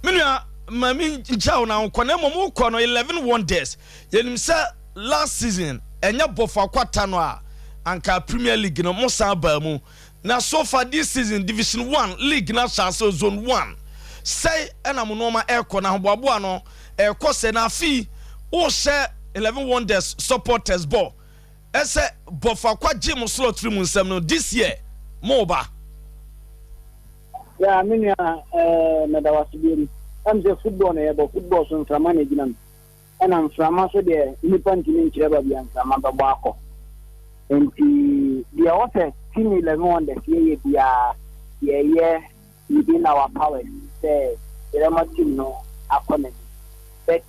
Speaker 1: me nua, ma mi nkyɛw na nkɔ na mmom wokɔ no 11 Wonders, yɛnim sɛ last season ɛnyɛ bɔfo akwata no a anka Premier League no mo san baa mu. Na so far this season, Division One league na hyɛ ase, Zone One sɛe, ɛna mo nneɛma ɛrekɔ na ahoboaboa no ɛrekɔ sɛ na afei wohyɛ 11 Wonders supporters bɔ ɛsɛ bɔfo akwa gye mo slot firi mu nsɛm no this year mo ba?
Speaker 3: Ya, me nua, mɛda wase bi mu. Ɛm sɛ football na yɛbɔ football so, mframa na egyina mu, ɛna mframa so deɛ nnipa ntumi nkyerɛ baabi a mframa bɛbɔ akɔ. Nti deɛ ɛwɔ sɛ team 11 Wonders yɛyɛ biara, yɛyɛ within our powers sɛ yɛbɛma team no akɔ n'anim, but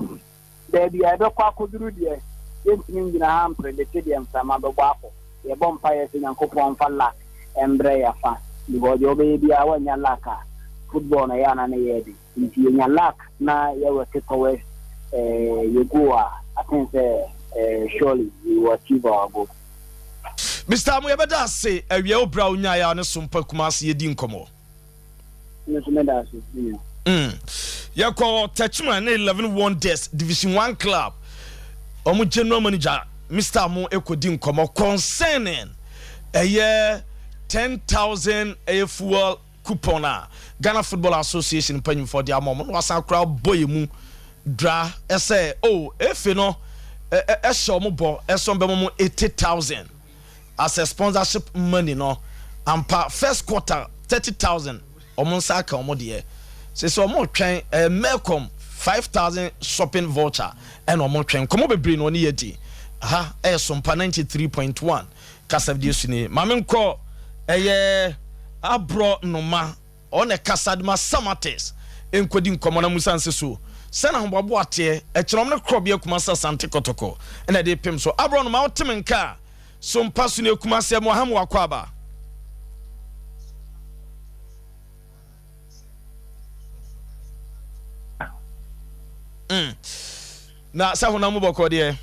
Speaker 3: baabi a yɛbɛkɔ akɔduru deɛ, yɛntumi ngyina ha mpredict deɛ mframa bɛbɔ akɔ. Yɛbɔ mpaeɛ sɛ Nyankopɔn mfa luck mbrɛ yɛafa, because deɛ wobɛyɛ biara woanya luck a, football no ɛyɛ ana ne yɛ de. Nti yɛnya luck na yɛwork towards yɛ goal a, I think sɛ surely we will achieve our goal.
Speaker 1: Mr Amo, yɛbɛda ase awia wo bra wonyaeɛ a ne so mpa Kumase yɛdi nkɔmmɔ.
Speaker 3: Me nso meda ase, me nua.
Speaker 1: Yɛkɔ Techiman ne 11 Wonders Division One club ɔmo general manager Mr Amo ekɔdi nkɔmmɔ concerning ɛyɛ 10,000 ɛyɛ fuel coupon a Ghana Football Association mpanyinfoɔ de ama ɔmo, na wasan koraa bɔ yɛ mu dra ɛsɛ o efe no ɛhyɛ ɔmo bɔ ɛsɛ ɔmo bɛma mo 80,000 as a sponsorship money no. Ampa, first quarter 30,000 ɔmo nsa aka ɔmo deɛ. Sɛ ɔmo twɛn Melcom 5,000 shopping voucher ɛna ɔmo twɛn. Nkɔmɔ bebree na ɔne yɛ di ha. Ɛyɛ Sompa 93.1 kasafidie so nie. Maame, nkɔ ɛyɛ aborɔ noma ɔna kasa de ma Samates nkɔdi nkɔmɔ na musa nse so sɛna ahoboaboa teɛ ɛkyerɛ ɔmo ne korɔ bi akuma sɛ Asante Kɔtɔkɔ ɛna ɛde pem so. Aborɔ noma, woteme nka a Sompa so ne akuma sɛ mo aham wakɔ aba. Na sɛ honam mu bɔkɔ deɛ?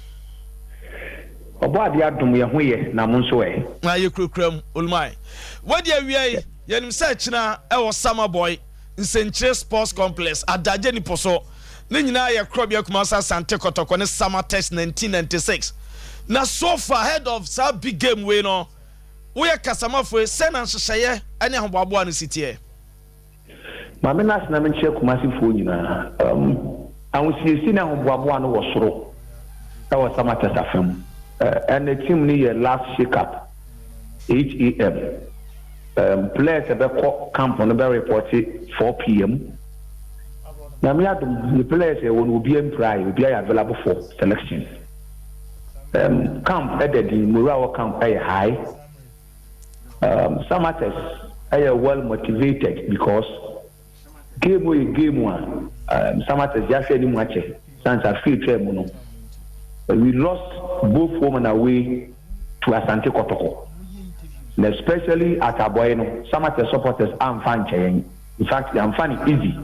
Speaker 4: Ɔbɔ adeɛ adom, yɛ ho yɛ, na mo nso ɛ?
Speaker 1: Na yɛ kurakura mu olumai wadi awia yi. Yɛnim sɛ kyena ɛwɔ Samreboi Nsɛnkyire Sports Complex, Adagye Nipo so. Ne nyinaa yɛ Korɔbea Kumasi Asante Kɔtɔkɔ ne Samartex 1996. Na so far ahead of saa big game wei no, woyɛ kasamafo yi, sɛn na nhyehyɛeɛ ne ahoboaboa no si teɛ?
Speaker 4: Maame no ase na menkyerɛ Kumasifoɔ nyinaa. Ahosiesie ne ahoboaboa no wɔ soro wɔ Samartex afa mu. Ɛnɛ team no yɛ last shake up 8 am. Players a bɛkɔ camp no bɛ report 4 pm. Nyame adom, the players ɛwɔ no, obiara mpirae, obiara yɛ available for selection. Camp ɛda din, morale wɔ camp ɛyɛ high. Samartex ɛyɛ well motivated because game yɛ game a Samartex yɛahwɛ anim akyɛ sans afe atwa mu no, we lost both home and away to Asante Kɔtɔkɔ, na especially at Abɔye no, Samartex supporters amfa nkyɛ yɛn. In fact, yɛamfa no easy.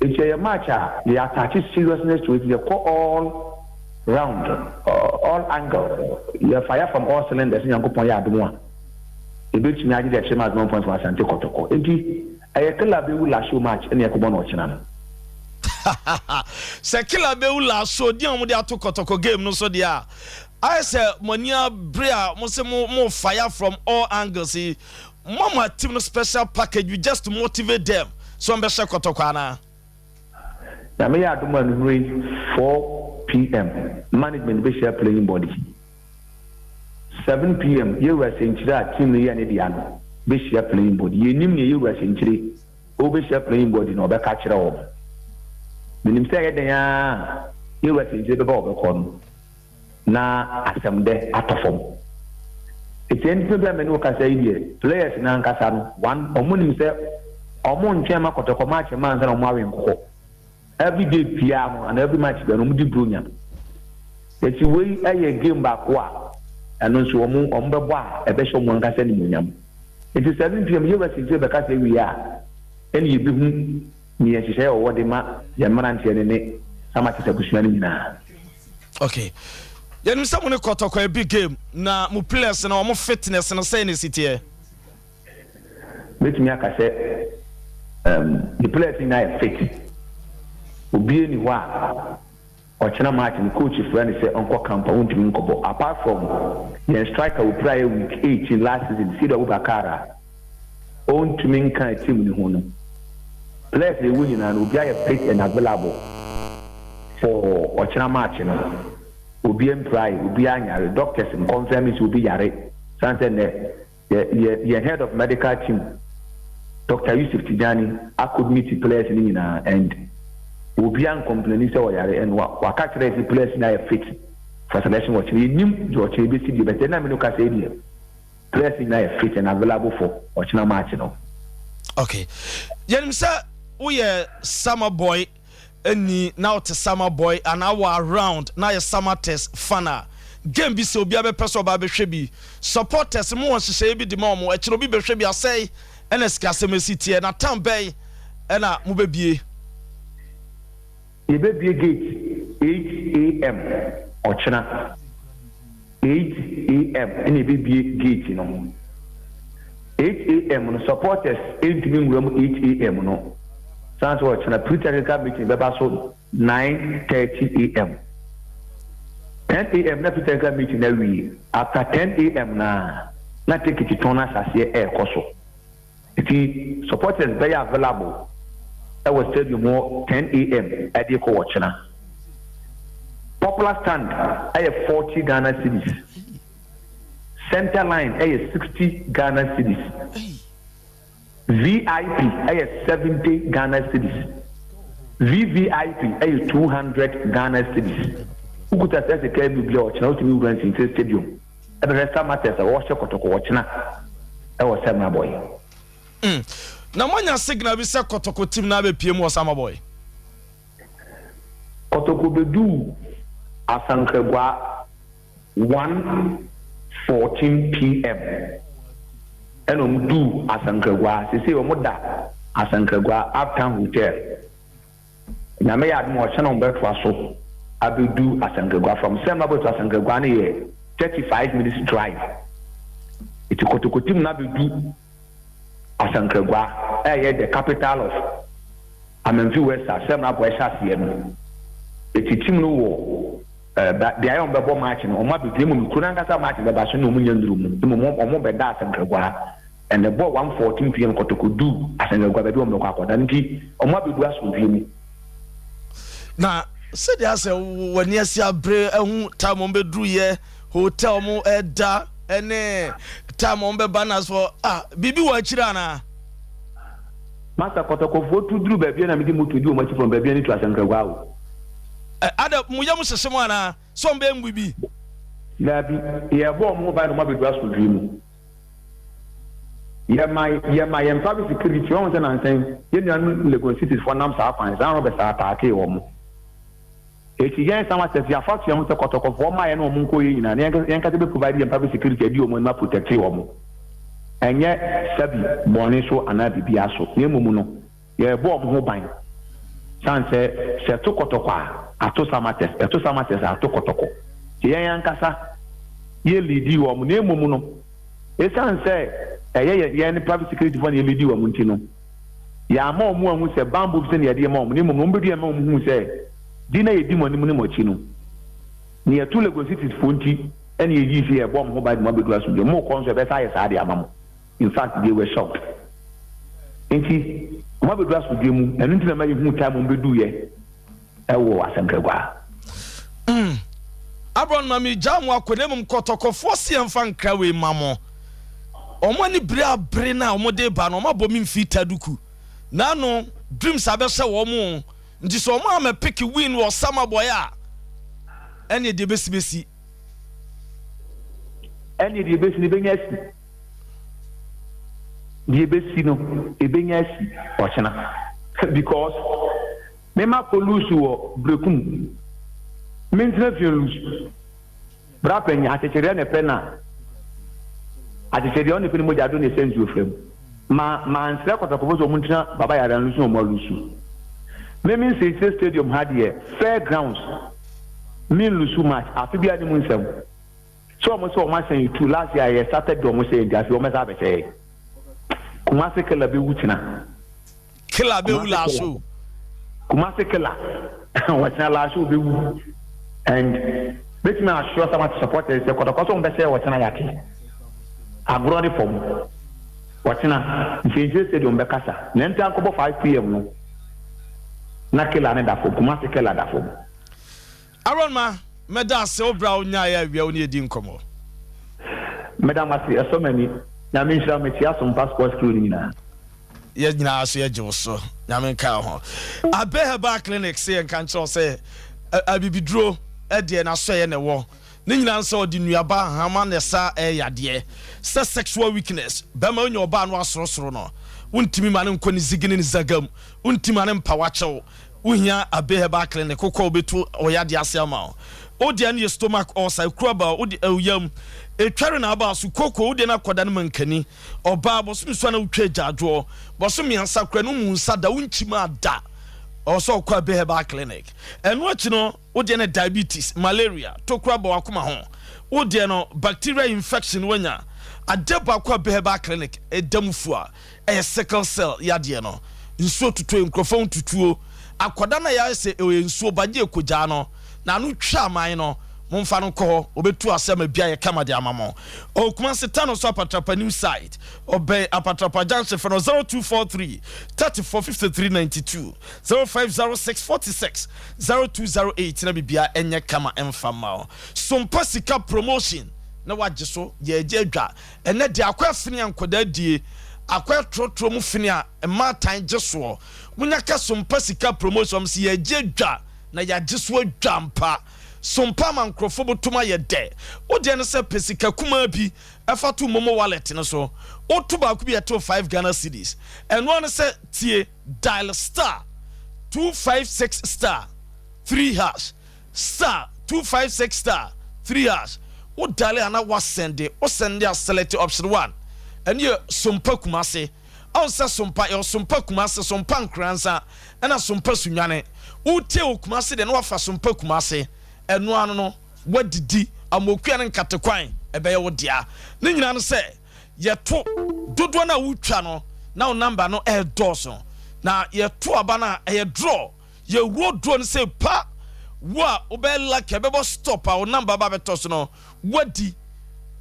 Speaker 4: Nti ɛyɛ match a yɛ attach seriousness to it. Yɛkɔ all round, all angle, yɛ fire from all cylinders. Nyankopɔn yɛ adom a, ebetumi agye deɛ kyerɛ match 1 point for Asante Kɔtɔkɔ. Nti ɛyɛ killer bɛwu last show match ɛna yɛkɔbɔ no ɔkyena no.
Speaker 1: Sɛ killer bɛwu last show di a wɔde ato Kɔtɔkɔ game no so deɛ a, ayɛ sɛ mo ani abere a mo sɛ mo fire from all angles yi. Mo ama team no special package just to motivate them so wɔn bɛhyɛ Kɔtɔkɔ anaa?
Speaker 4: Nyame yɛ adom a, anwummerɛ yi 4 pm management bɛhyia playing body. 7 pm yɛwura Sɛnkyerɛ a team no yɛ ne dea no bɛhyia playing body. Yɛnim nea yɛwura Sɛnkyerɛ wobɛhyia playing body na ɔbɛka kyerɛ wɔn. Menim sɛ ɛyɛ den a yɛwura Sɛnkyerɛ bɛba, ɔbɛkɔ no na asɛm dɛ atɔ fam. Eti ɛnti bi a mɛ ne wo kasa yi deɛ, players n'ankasa no one, ɔmo nim sɛ ɔmo ntwɛn ma Kɔtɔkɔ match ma ansa na ɔmo awe nkokɔ. Every day biara no and every match biara no, ɔmo di bronya. Eti wei ɛyɛ game baako a ɛno nso ɔmo bɛbɔ a ɛbɛhyɛ ɔmo ankasa nimonyam. Eti 7 pm yɛwura Sɛnkyerɛ bɛkasa wie a, ɛna yɛbɛhu ne yɛn nhyehyɛeɛ a ɔwɔ de ma yɛn mmeranteɛ no ne Samartex abusua no nyinaa.
Speaker 1: Okay, yɛnim sɛ mo ne Kɔtɔkɔ big game na mo players no, ɔmo fitness no, sɛn na esi teɛ?
Speaker 4: Mɛtumi aka sɛ the players nyinaa yɛ fit. Obie ni hɔ a ɔkyena match no coach frɛ no sɛ ɔnkɔ camp a wontumi nkɔbɔ, apart from yɛn striker wopira yɛ week 18 last season, Sido Abubakar, a ɔntumi nka team ne ho no. Players a ɛwɔ nyinaa no, obi ayɛ fit and available for ɔkyena match no. Obi mpirae, obi anyare. Doctors nconfirm sɛ obi yare san sɛ nnɛ yɛ head of medical team, Dr Yusuf Tijani, akɔ meet players no nyinaa and obi ancomplaini sɛ ɔyare, and waka kyerɛ sɛ players no ayɛ fit for selection. Ɔkyerɛ yɛnim deɛ ɔkyerɛ bɛsi deɛ bɛtɛ na mi no kasa yi deɛ, players nyinaa yɛ fit and available for ɔkyena match no.
Speaker 1: Okay, yɛnim sɛ woyɛ Samreboi ɛni na wote Samreboi anaa wɔ around na yɛ Samartex fan a, game bi sɛ obiara bɛpɛ sɛ ɔba bɛhwɛ bi. Supporters mo wɔ nhyehyɛeɛ bi de ma ɔmo? Ɛkyerɛ obi bɛhwɛ bi asɛe ɛna sikasɛm esi teɛ na tam bɛn ɛna mobɛbie?
Speaker 4: Yɛbɛbie gate 8 am ɔkyena. 8 am ɛna yɛbɛbie gate no. 8 am no, supporters ntumi nwura mu 8 am no san sɛ ɔkyena pre-technical meeting bɛba so 9:30 am. 10 am na pre-technical meeting na wie. After 10 am na ticket tɔn no ahyɛaseɛ ɛɛkɔ so. Nti supporters bɛyɛ available ɛwɔ stadium hɔ 10 am ɛde kɔ wɔkyena. Popular stand ɛyɛ 40 Ghana cedis, center line ɛyɛ 60 Ghana cedis, VIP ɛyɛ 70 Ghana cedis, VVIP ɛyɛ 200 Ghana cedis. Wokuta sɛ sika bi bi a, ɔkyena wotumi wura Nsinse Stadium ɛbɛhwɛ Samartex a wɔhyɛ Kɔtɔkɔ ɔkyena ɛwɔ Samreboi.
Speaker 1: Na moanya signal bi sɛ Kɔtɔkɔ team na abɛpie mu wɔ Samreboi?
Speaker 4: Kɔtɔkɔ bɛduu Asankragua 1:14 pm ɛna ɔmo duu Asankragua. Sese ɔmo da Asankragua Uptown Hotel. Nyame yɛ adom a, ɔkyena ɔmo bɛtoa so abɛdu Asankragua. From Samreboi to Asankragua no yɛ 35 minutes drive. Eti Kɔtɔkɔ team no abɛdu. Asankragua a ɛyɛ the capital of Amenfi West a Sɛmrabɔ ɛhyɛ aseɛ no. Eti team no wɔ beaeɛ a wɔbɛbɔ match no, wɔn abɛduru, mmom kuro no ankasa match no bɛba so ne wɔn nnya nnuru mu, mmom wɔn bɛda Asankragua and ɛbɔɔ 1:14 pm Kɔtɔkɔ duu Asankragua baabi a wɔn bɛkɔ akɔda no nti wɔn abɛdu asomdwie mu.
Speaker 1: Na sɛdeɛ asɛ w'ani asi abere ahu time wɔn bɛduru yɛ hotel wɔn ɛda ɛne time wɔn bɛba na so ah, biribi wɔ akyire anaa?
Speaker 4: Master, Kɔtɔkɔfoɔ tu duru baabi a na mede moto di wɔn akyi from baabi a ne tu Asankragua o.
Speaker 1: Ɛ ada mo yam hyehye mo anaa sɛ wɔn bɛyɛ mo biribi?
Speaker 4: Daabi, yɛrebɔ wɔn ho ban na wɔn abɛduru asomdwie mu. Yɛma yɛma yɛn private security, wɔn sɛ nansa yi yɛn nuanom Legon Cities foɔ nam saa kwan saa robbers ataakee wɔn. Eti yɛn Samartex yɛafa to yɛn ho sɛ Kɔtɔkɔfoɔ mmaeɛ ne wɔn nkɔɔ yɛn nyinaa na yɛn kasa bɛ provide yɛn private security adi wɔn anim aprotecte wɔn. Ɛnyɛ sɛbi bɔne so anaa biribiara so na mmom no yɛrebɔ wɔn ho ban sane sɛ sɛ ɛto Kɔtɔkɔ a ato Samartex, ɛto Samartex a ato Kɔtɔkɔ. Nti yɛn ankasa yɛ leadi wɔn na mmom no esiane sɛ ɛyɛ yɛn yɛn private security foɔ na yɛ leadi wɔn nti no yɛama wɔn ahu sɛ banbɔ bi sɛ na yɛde ma wɔn na mmom no wɔn bɛdu yɛn ma wɔn hu sɛ di na yɛdi mo anim ne mo akyi no na yɛto Legon Cities foɔ nti ɛna yɛyii sɛ yɛbɔ wɔn ho ban de mo abɛdu asomdwoeɛ. Mo kɔ nso yɛbɛsa ayɛ saa de ama mo. In fact, they were shocked. Nti wɔn abɛdu asomdwoeɛ mu, ɛno nti na ma yɛhu time wɔn bɛduiɛ ɛwɔ Asɛnkragua.
Speaker 1: Abrɔ no ma megyaa mo akɔ na mmom Kɔtɔkɔfoɔ se yɛmfa nkra wei ma mo. Wɔn ani bere abere no a wɔde ba no, wɔn abɔ me mfii taduku. N'ano dreams abɛhyɛ wɔn o. Nti sɛ wɔn ama pick win wɔ Samabɔe a, ɛne deɛ bɛsi bɛsi.
Speaker 4: Ɛne deɛ ɛbɛsi no ɛbɛnya asi. Deɛ ɛbɛsi no ɛbɛnya asi ɔkyena because mema kɔ lose wɔ Brekum, mentena fie lose. Bra panyin, akyekyedeɛ na ɛpɛ na akyekyedeɛ ɔne pɛ ne mogya do na ɛsɛ nsuo fra mu. Ma mansrɛ Kɔtɔkɔfo sɛ ɔmo ntena Baba Yara nlusu na ɔmo alusu. Me me Nsekyire Stadium ha deɛ fair grounds me nlusu match afe biara ne mu nsɛm. Sɛ ɔmo sɛ ɔmo ahyɛn yɛ two last year yɛ started de ɔmo hyɛ yɛ nti afei ɔmo bɛsan abɛhyɛ yɛ. Kumasi Killer bɛwu kyena.
Speaker 1: Killer bɛwu laaso.
Speaker 4: Kumasi Killer wɔkyena laaso bɛwu and bɛtumi assure some supporters sɛ Kɔtɔkɔ sɛ ɔmo bɛhyɛ yɛ wɔkyena yate. Agorɔ ne fam. Wɔkyena Nkyɛnkyerɛ Stadium bɛkasa na nta nkɔbɔ 5 pm no na Killer ne da fam, Kumasi Killer da fam.
Speaker 1: Aaron ma mɛda ase wo bra wo nyaeɛ awia wo ne yɛdi nkɔmmɔ.
Speaker 4: Mɛda mo ase, ɛsɔ m'ani. Nyame nhyira mo, mekyia Sompa Sports Crew no nyinaa.
Speaker 1: Yɛ nyinaa so yɛgye wo so, Nyame nka ho. Abe Herbal Clinic sɛ yɛnka nkyerɛ wo sɛ abibiduro deɛ n'asɔeɛ na ɛwɔ ne nyinaa sɛ ɔde nnuaba hama na ɛsa ɛyɛ yadeɛ sɛ sexual weakness, bɛrima wonya ɔbaa no asorosoro no wontumi ma ne nkɔ ne zigi ne ne zagam, wontumi ma ne mpa wakyɛw, wohia Abe Herbal Clinic. Kokɔ wobɛtu ɔyadeɛ ase ama wo. Wodeɛ no yɛ stomach ulcer, ekuru aba wode ɛyam etware na aba so koko, wodeɛ no akɔda no mankani ɔbaa bɔsome so a na wotwa agyaadwoɔ bɔsome 3 kora no mu nsa da wonkyim ada, ɔwɔ sɛ ɔkɔ Abe Herbal Clinic. Ɛno akyi no wodeɛ no diabetes, malaria, tokuro aba wakoma ho, wodeɛ no bacterial infection, wanya adeɛ baako a Abe Herbal Clinic ɛda mu fu a ɛyɛ sickle cell yadeɛ no, nsuo tutuo nkurɔfoɔ ho tutuo akwadaa no a yɛayɛ sɛ ɛyɛ nsuo bagye ekogyaa no na ano twa aman no, momfa no nkɔ hɔ, wɔbɛtu asɛm abi ayɛ kama de ama mo. Ɔwɔ Kumase Tano so Apatrapa new site, ɔbɛn Apatrapa junction. Fɛ no 0243 34 53 92, 0506 46 0208 na bibia ɛnyɛ kama ɛmfa ma wo. Sompa sika promotion na wagye so yɛgye adwa ɛnɛ deɛ akɔ afini a nkɔdaa die akɔ ɛtorɔtorɔ mu fini a mmaatan gye soɔ. Wonya ka Sompa sika promotion sɛ yɛgye adwa na yɛagye so adwa mpa. Sompa ama nkurɔfoɔ bɔtɔm ayɛ dɛ. Wodeɛ no sɛ pɛ sika kumaa bi ɛfa to MoMo wallet no so, woto baako bi ɛto 5 Ghana cedis. Ɛno ano sɛ tie, dial *256*3#, *256*3#. Wo dial ana wasɛnde, wo sɛnde a, select option 1, ɛno yɛ Sompa Kumase. Ɔn sɛ Sompa yɛ Sompa Kumase, Sompa Nkoranza ɛna Sompa Sunyane. Wotie wɔ Kumase deɛ na wafa Sompa Kumase. Ɛno ano no wadidi amokua ne nkatekwan ɛbɛyɛ wo dea. Ne nyinaa no sɛ yɛto dodoɔ no a wotwa no na na wo number no ɛredɔɔso. Na yɛto aba no a, ɛyɛ draw. Yɛwuro draw no sɛ pa, wo a wobɛyɛ lucky ɛbɛbɔ stop a wo number ba bɛtɔ so no, wadi.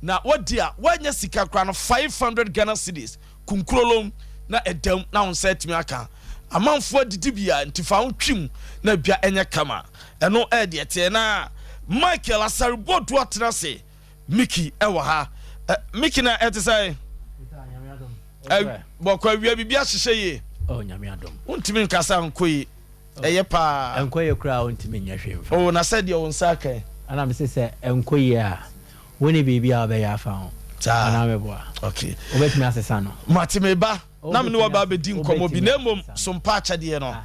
Speaker 1: Na wadi a, woanya sika koraa no, 500 Ghana cedis kunkurolom na ɛdam na wo nsa atumi aka. Amanfoɔ adidi bia nti fa wo twim na bia ɛnyɛ kama. Ɛno ɛyɛ deɛ teɛ. Na Michael Asaribodu atena ase, Mickey ɛwɔ ha. Mickey, na ɛte sɛ bɔkɔ awia, biribi ahyehyɛ yie?
Speaker 5: Oh, Nyame adom.
Speaker 1: Wontumi nkasa nkɔ yi, ɛyɛ paa.
Speaker 5: Ɛnkɔ yie koraa, wontumi nyɛ hwee mfa.
Speaker 1: O, na sɛdeɛ wo nsa aka yi.
Speaker 5: Ana mese sɛ ɛnkɔ yie a, wo ne biribi a wobɛyɛ afa ho.
Speaker 1: Saa.
Speaker 5: Anaa meboa?
Speaker 1: Okay.
Speaker 5: Wobɛtumi asesa no.
Speaker 1: Mate, me ba, na me ne waba abɛdi nkɔmmɔ bi, na mmom
Speaker 5: Wobɛtumi asesa.
Speaker 1: So mpa akyɛdeɛ no,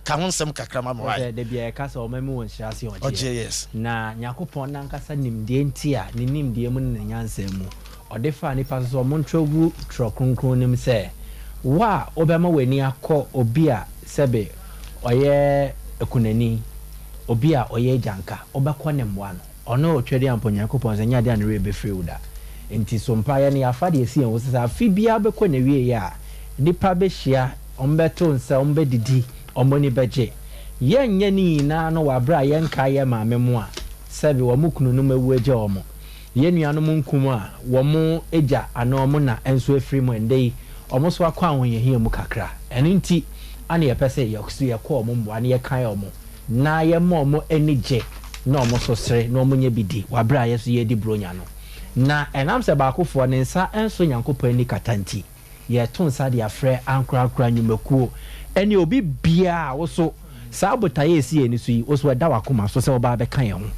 Speaker 1: ka ho nsɛm kakra ma me wae.
Speaker 5: Sɛ da bia yɛka sɛ ɔma mu wɔ nhyira ase
Speaker 1: ɔgye.
Speaker 5: Ɔgyeɛ. Na Nyankopɔn nankasa nimdeɛ nti a ne nimdeɛ mu ne ne nyansa mu ɔde faa nipa so sɛ ɔmo ntwerɛ gu twerɛ kronkron nim sɛ wo a wobɛma w'ani akɔ obi a sɛbe ɔyɛ akunani, obi a ɔyɛ agyanka, wobɛkɔ ne mmoa no, ɔno ɔtwɛde ampa Onyankopɔn sɛ nyɛ adeɛ a ne werɛ bɛfiri wo da. Nti so mpaeɛ no yɛafa deɛ ɛsi yɛn ho sɛ afe biara bɛkɔ na wieɛ a, nipa bɛhyia, ɔmo bɛto nsa, ɔmo bɛdidi, ɔmo ani bɛgye. Yɛnyɛ ne nyinaa no wɔ aberɛ a yɛnka yɛ maame mu a sɛbe wɔn kununom awu agya wɔn, yɛn nuanom nkum a wɔn agya anaa wɔn na nso afiri mu. Ɛndɛ yi wɔn nso akɔ ahohiahia mu kakra. Ɛno nti ana yɛpɛ sɛ yɛso yɛkɔ wɔn mmoa na yɛkae wɔn na yɛma wɔn ani gye na wɔn nso sere na wɔn nyɛ bi di wɔ aberɛ a yɛso yɛredi buronya no. Na ɛnam sɛ baakofoɔ ne nsa nso Nyankopɔn ani kata nti, yɛto nsa de afrɛ ankorankora, nnwumakuo ɛne obi biara a woso saa botaeɛ a ɛsi yɛn ani so yi, woso ɛda w'akoma so sɛ wobaa bɛka yɛn ho.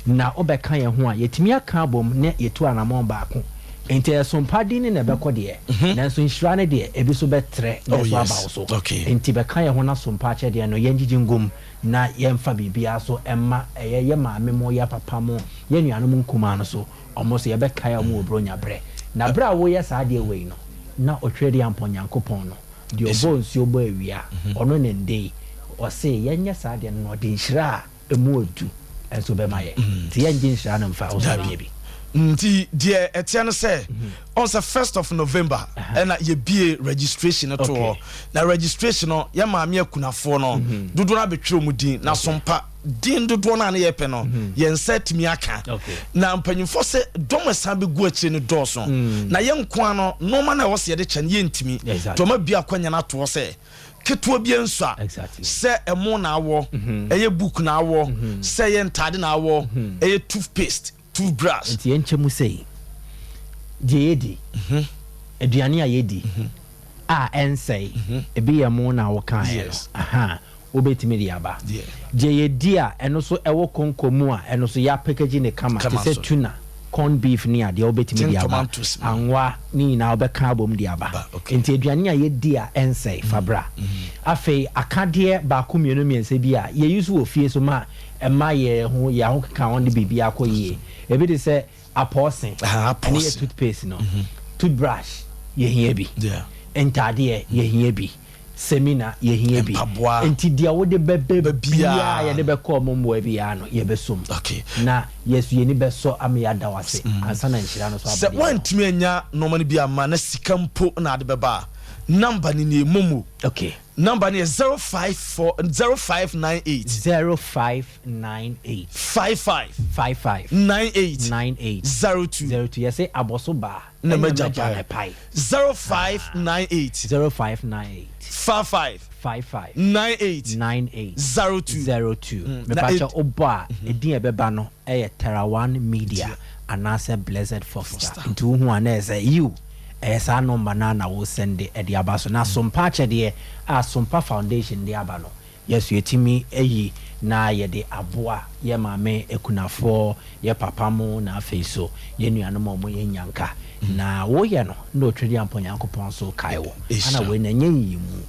Speaker 5: Na wobɛka yɛn ho a, yɛtumi aka abom ne yɛtu anammɔn baako. Nti ɛyɛ sompa din ne na ɛbɛkɔ deɛ, nanso nhyira no deɛ, ebi so bɛtrɛ na ɛso aba wo so. Nti bɛka yɛn ho na sompa akyɛdeɛ no yɛngyegye ngum na yɛmfa biribiara so ɛma ɛyɛ yɛ maame mo, yɛ papa mo, yɛ nuanom nkumaa no so. Ɔmo so yɛbɛkae ɔmo wɔ buronya berɛ. Na berɛ a woyɛ saa adeɛ wei no, na ɔtwerɛ de ampɔ Nyankopɔn no deɛ ɔbɔ nsuo bɔ awia, ɔno ne nde yi ɔse yɛnyɛ saa adeɛ no na ɔde nhyira a ɛmu ɔdu nso bɛma yɛ. Nti yɛngye nhyira no mfa wo so bɛnya bi.
Speaker 1: Nti deɛ ɛteɛ no sɛ ɔn sɛ 1st of November ɛna yɛbie registration no to hɔ. Na registration no, yɛ maame akunafoɔ no dodoɔ no abɛtwerɛ mu din na sompa din dodoɔ no a ne yɛpɛ no, yɛn nsa atumi aka. Na mpanyinfoɔ sɛ dɔm ɛsan bɛgu akyire no dɔɔso, na yɛn nkoa no, nneɛma no a ɛwɔ sɛ yɛde kyɛ no, yɛntumi. Tɔma bi akɔnya no atoɔ sɛ ketewa bi nso a sɛ ɛmo na awɔ, ɛyɛ book na awɔ, sɛ ɛyɛ ntaade na awɔ, ɛyɛ toothpaste, toothbrush.
Speaker 5: Nti yɛnkyɛ mu sɛ deɛ yɛdi, aduane a yɛdi a ɛnsɛe, ebi yɛ mo na wokaeɛ no, aha wobɛtumi de aba. Deɛ yɛdi a ɛno so ɛwɔ konko mu a ɛno so yɛapackage ne kama te
Speaker 1: Kama
Speaker 5: sɛ
Speaker 1: so.
Speaker 5: Tuna, corn beef ne adeɛ, wobɛtumi
Speaker 1: Tin
Speaker 5: de aba.
Speaker 1: Tomatoes mu.
Speaker 5: Anwa ne nyinaa wobɛka abom de aba.
Speaker 1: Ba, okay.
Speaker 5: Nti aduane a yɛdi a ɛnsɛe, fa bra. Afei akadeɛ baako, mmienu, mmiɛnsa bi a yɛyi so wɔ fie so ma ɛma yɛ ho yɛ ahokeka ho ne biribi akɔ yie, ebi de sɛ apɔɔse
Speaker 1: Ah,
Speaker 5: ɛne yɛ
Speaker 1: apɔɔse.
Speaker 5: toothpaste no, toothbrush, yɛhia bi. Ntaadeɛ, yɛhia bi. Semina, yɛhia bi.
Speaker 1: Mpaboa.
Speaker 5: Nti deɛ wode bɛbɛ
Speaker 1: Bɛ
Speaker 5: biara
Speaker 1: biara.
Speaker 5: yɛde bɛkɔ ɔmo mmoa biara no, yɛbɛsom na yɛso yɛni bɛsɔ ama yɛada wo ase ansa na nhyira no so
Speaker 1: Sɛ
Speaker 5: aba deɛ no.
Speaker 1: woantumi anya nneɛma no bi ama na sika mpo na ade bɛba a, number no nie, MoMo. Number no yɛ 054 0598
Speaker 5: 0598
Speaker 1: 55
Speaker 5: 55
Speaker 1: 98
Speaker 5: 98
Speaker 1: 02.
Speaker 5: 02. Yɛsɛ abɔso baa
Speaker 1: na
Speaker 5: ɛna
Speaker 1: magya
Speaker 5: magya
Speaker 1: pae.
Speaker 5: na pae.
Speaker 1: 0598
Speaker 5: 0598
Speaker 1: 55
Speaker 5: 55
Speaker 1: 98
Speaker 5: 98
Speaker 1: 02.
Speaker 5: 02.
Speaker 1: Na
Speaker 5: Mepakyɛ, wobɔ a, ɛdin a ɛbɛba no ɛyɛ Terawan Media anaasɛ Blessed Foster. Nti wohu a, na ɛsɛ yiw ɛyɛ saa number no a na wo send ɛde aba so. Na sompa akyɛdeɛ a Sompa Foundation de aba no, yɛso yɛtumi ayi na yɛde aboa yɛ maame akunafoɔ, yɛ papa mo, na afei so yɛ nuanom a ɔmo yɛ nyanka. Na woyɛ no na ɔtwɛde ampɔ Nyankopɔn so kae wo.
Speaker 1: Ɛhyira.
Speaker 5: Ana wei na ɛnyɛ nyiyimu,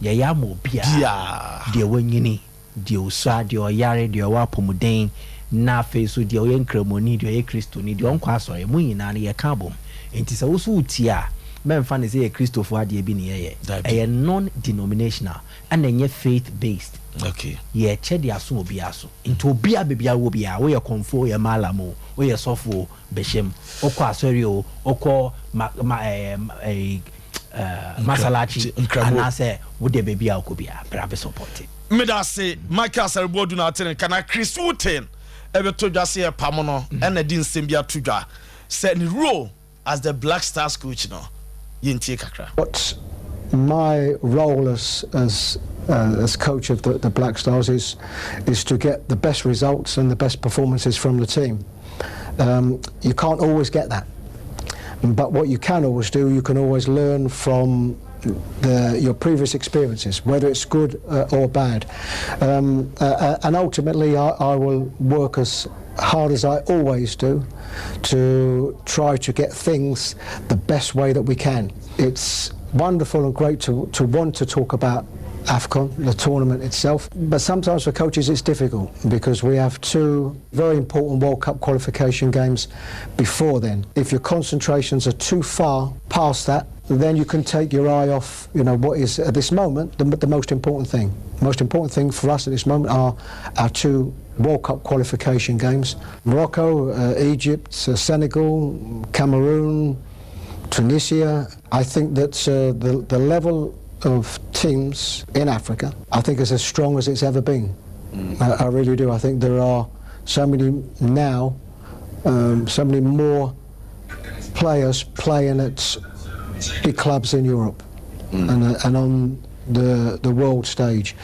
Speaker 5: yɛyɛ ama obiara.
Speaker 1: Biaa.
Speaker 5: Deɛ wanyini, deɛ osua, deɛ ɔyare, deɛ ɔwɔ apɔmuden, na afei so deɛ ɔyɛ nkramoni, deɛ ɔyɛ Kristoni, deɛ ɔnkɔ asɔre mu nyinaa no, yɛka abom. Nti sɛ woso wotie a, mɛmfa ne sɛ yɛ Kristofoɔ adeɛ bi ne yɛyɛ.
Speaker 1: Dabi.
Speaker 5: Ɛyɛ non denominational ɛna ɛnyɛ faith based. Yɛkyɛ de aso obiara so. Nti obiara, baabi a wɔ biara, woyɛ kɔnfo, woyɛ malam o, woyɛ sɔfo o, bɛhyɛ mu. Wokɔ asɔre o, wokɔ ma ma ɛɛ ɛɛ Masalachi
Speaker 1: Nkramo.
Speaker 5: Anaasɛ wode baabi a wokɔ bia bra bɛ support.
Speaker 1: Meda ase, Michael Asariboadu na ate ne nka. Na Chris Hughton ɛbɛtɔ dwa sɛ yɛpam no, ɛna de nsɛm bi ato dwa sɛ ne role as the Black Stars coach no, yɛntie kakra.
Speaker 6: What my role as coach of the Black Stars is to get the best results and the best performances from the team. You can't always get that, but what you can always do, you can always learn from your previous experiences, whether it's good or bad. And ultimately, I will work as hard as I always do to try to get things the best way that we can. It's wonderful and great to want to talk about AFCON, the tournament itself, but sometimes for coaches it's difficult because we have two very important World Cup qualification games before then. If your concentrations are too far past that, then you can take your eye off what is at this moment the most important thing. The most important thing for us at this moment are our two World Cup qualification games. Morocco, Egypt, Senegal, Cameroon, Tunisia. I think that the level of teams in Africa, I think, is as strong as it's ever been. I really do. I think there are so many now, so many more players playing at big clubs in Europe and on the world stage.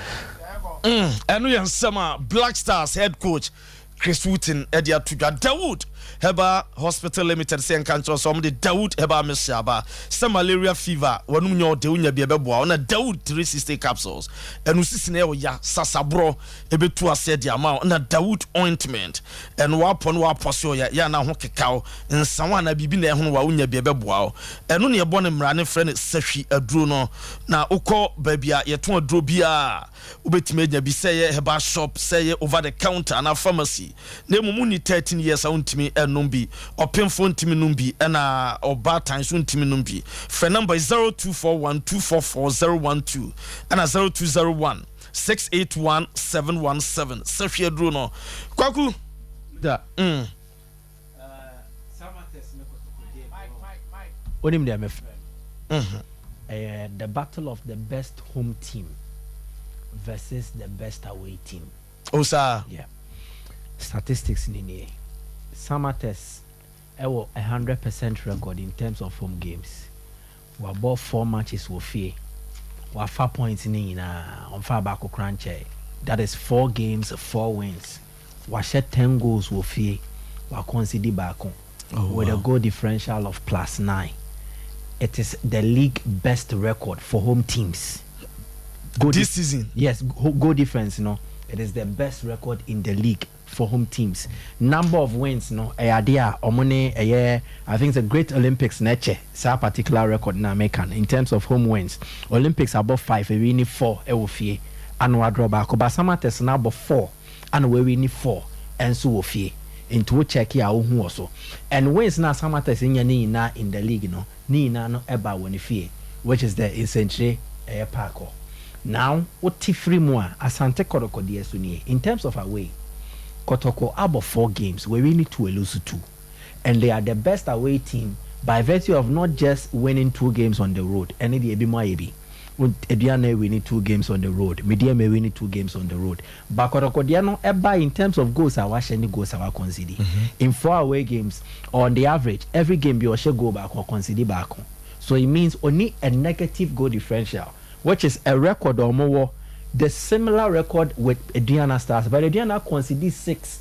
Speaker 1: Ɛno yɛ nsɛm a Black Stars head coach Chris Hughton ɛde ato dwa. Dawood Herbal Hospital Limited sɛ nka nkyerɛ sɛ ɔmde Dawood Herbal mixture aba sɛ malaria fever wɔnom nyɛ ɔde wonya bi ɛbɛboa wo, na Dawood 360 capsules ɛno sisi na ɛwɔ ya sasaborɔ ɛbɛtu aseɛ de ama wo, na Dawood ointment ɛno wapɔ no wapɔ so ɔyɛ yɛ ana ho kekaw nsawa ana biribi na ɛhono wa wonya bi ɛbɛboa wo. Ɛno ne ɛbɔ ne mmara ne frɛ no sahwi aduro no, na wokɔ baabi a yɛtɔn aduro biara wobɛtumi anya bi, sɛ yɛ herbal shop, sɛ yɛ over the counter anaa pharmacy. Na mmom wonni 13 years a wontumi ɛnom bi, ɔpemfoɔ ntumi nom bi, ɛna ɔbaatan so ntumi nom bi. Frɛ number 0241 244 012 ɛna 0201 681 717. Sɛhwɛ aduro no, Kwaku.
Speaker 5: Da. Onim deɛ mefrɛ no, ɛyɛ the battle of the best home team versus the best away team.
Speaker 1: O saa.
Speaker 5: Yeah, statistics ni nie. Samartex ɛwɔ 100% record in terms of home games. Wabɔ four matches wɔ fie, wafa points ne nyinaa, ɔmfa baako kora nkyɛn. That is four games, four wins. Wahyɛ 10 goals wɔ fie, waconcede baako, with a goal differential of +9. It is the league best record for home teams. Goal
Speaker 1: this season.
Speaker 5: Yes, goal difference no, it is the best record in the league for home teams. Number of wins no, ɛyɛ adeɛ a ɔmo ne ɛyɛ, I think it's a Great Olympics na ɛkyɛ saa particular record na meka no in terms of home wins. Olympics abɔ five, ewi ni four ɛwɔ fie ana wadraw baako, but Samartex na abɔ four ana wawi ni four ɛnso wɔ fie. Nti wo check a wohu wɔ so, and wins na Samartex nya ne nyinaa in the league no, ne nyinaa no ɛba wɔ ne fie, which is the Nsɛnkyerɛ ɛyɛ park hɔ. Now wote firi mu a, Asante Kɔtɔkɔ deɛ so nie. In terms of away, Kɔtɔkɔ abɔ four games, we win two, lose two, and they are the best away team by virtue of not just winning two games on the road. Ɛne deɛ ebi mu ayɛ bi, Aduana winning two games on the road, Medeama winning two games on the road, but Kɔtɔkɔ deɛ no ɛba in terms of goals a wahyɛ ne goals a waconcede in four away games, on the average every game bi ɔhyɛ goal baako, ɔconcede baako. So it means only a negative goal differential, which is a record ɔmo wɔ the similar record with Aduana Stars, but Aduana concede six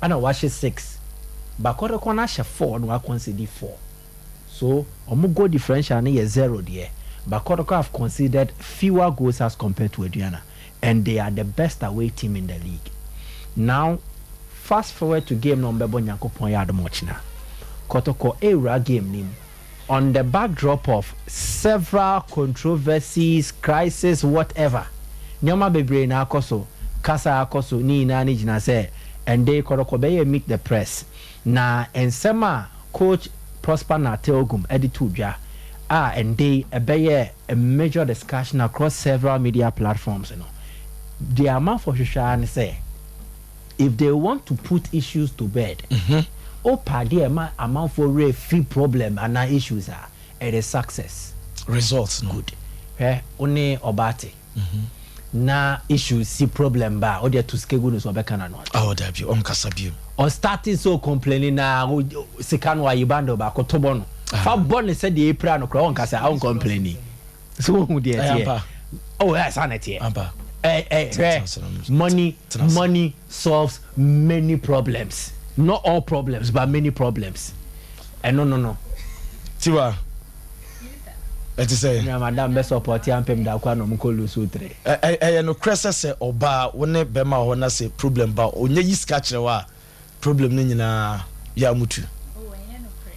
Speaker 5: ɛna wahyɛ six, but Kɔtɔkɔ no ahyɛ four na waconcede four. So ɔmo goal differential no yɛ zero deɛ, but Kɔtɔkɔ have conceded fewer goals as compared to Aduana, and they are the best away team in the league. Now fast forward to game na ɔmbɛbɔ, Nyankopɔn yɛ adom ɔkyena, Kɔtɔkɔ ewura game nim on the backdrop of several controversies, crisis, whatever, nneɛma bebree na akɔ so, kasa akɔ so ne nyinaa ne gyina sɛ ɛnde Kɔtɔkɔ bɛyɛ meet the press na nsɛm a Coach Prosper Narteh Ogum ɛde to dwa a ɛnde ɛbɛyɛ a major discussion across several media platforms no, deɛ amanfo hwehwɛ ara ne sɛ if they want to put issues to bed, opa deɛ ɛma amanfoɔ werɛ fi problem anaa issues a, it is success.
Speaker 1: Result no.
Speaker 5: Good. Hwɛ, wo ne ɔbaa te na issue si, problem ba a, wode ato sika gu no so, ɔbɛka n'ano ato.
Speaker 1: Oh, dabi, ɔnkasa bio.
Speaker 5: Ɔstarte sɛ ɔcomplaini na sika no ayi bundle baako to bɔ no, fa bɔ no sɛdeɛ ɛpira no koraa, ɔnkasa, ɔncomplaini. So wohu deɛ
Speaker 1: Ɛyɛ
Speaker 5: ɛteɛ?
Speaker 1: Ampa.
Speaker 5: Oh, ɛyɛ saa na ɛteɛ.
Speaker 1: Ampa.
Speaker 5: Ɛ hwɛ, money solves many problems, not all problems, but many problems. Ɛno no.
Speaker 1: Tiwa, ɛte sɛ
Speaker 5: Nua madam bɛ support Ampem Darkoa na ɔmo kɔ lose three.
Speaker 1: Ɛyɛ nokorɛ sɛ ɔbaa wo ne bɛrima wɔ hɔ na sɛ problem ba, ɔnyɛ yi sika kyerɛ wo a, problem no nyinaa yɛ amutu?
Speaker 7: Oh, ɛnyɛ nokorɛ.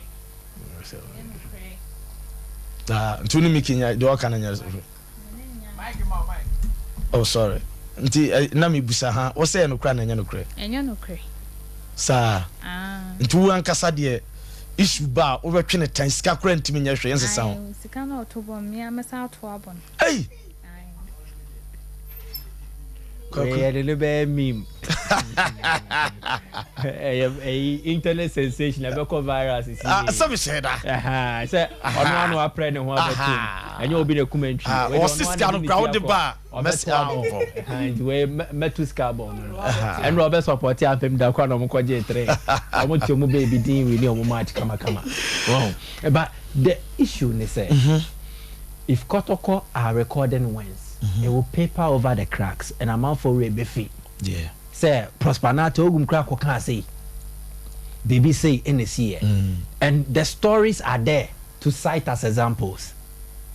Speaker 7: Ɛnyɛ nokorɛ.
Speaker 1: Na nti wo ne Miki nya deɛ ɔka no nyɛ? Oh, sorry, nti na mebusa ha wo sɛ ɛyɛ nokorɛ na ɛnyɛ nokorɛ?
Speaker 7: Ɛnyɛ nokorɛ.
Speaker 1: Saa?
Speaker 7: Ah.
Speaker 1: Nti wo ankasa deɛ, issue ba a, wobɛtwe ne tan, sika koraa ntumi nyɛ hwee nsesa ho?
Speaker 7: Ae, sika na ɔto bɔ me, mmea mɛsan ato abɔ no.
Speaker 1: Ei!
Speaker 7: Ae.
Speaker 1: Kwaku.
Speaker 5: Yɛde no bɛyɛ meme, ɛyɛ ɛyi internet sensation, ɛbɛkɔ viral sisi.
Speaker 1: Ah, sɛ mehyɛ da.
Speaker 5: Sɛ ɔno ano aprɛ ne ho abɛtom, ɛnyɛ obi na kum antwi.
Speaker 1: Ah,
Speaker 5: Wei deɛ
Speaker 1: ɔse
Speaker 5: ɔno
Speaker 1: sika
Speaker 5: ano
Speaker 1: no
Speaker 5: de ne
Speaker 1: koraa
Speaker 5: ti
Speaker 1: wode
Speaker 5: akɔ.
Speaker 1: ba a, mɛsi
Speaker 5: Ɔbɛto abɔ.
Speaker 1: abɔ.
Speaker 5: Nti wei mɛto sika abɔ no, ɛnna ɔbɛ support Ampem Darkoa na ɔmo kɔgye three. Ɔmo te ɔmo baabi din wei ne ɔmo match kamakama wɔn. But the issue ne sɛ, if Kɔtɔkɔ are recording wins, it will paper over the cracks and amanfo werɛ bɛfi sɛ Prosper Narteh Ogum kora kɔkaa sei, biribi sei ɛna ɛsiiɛ, and the stories are there to cite as examples.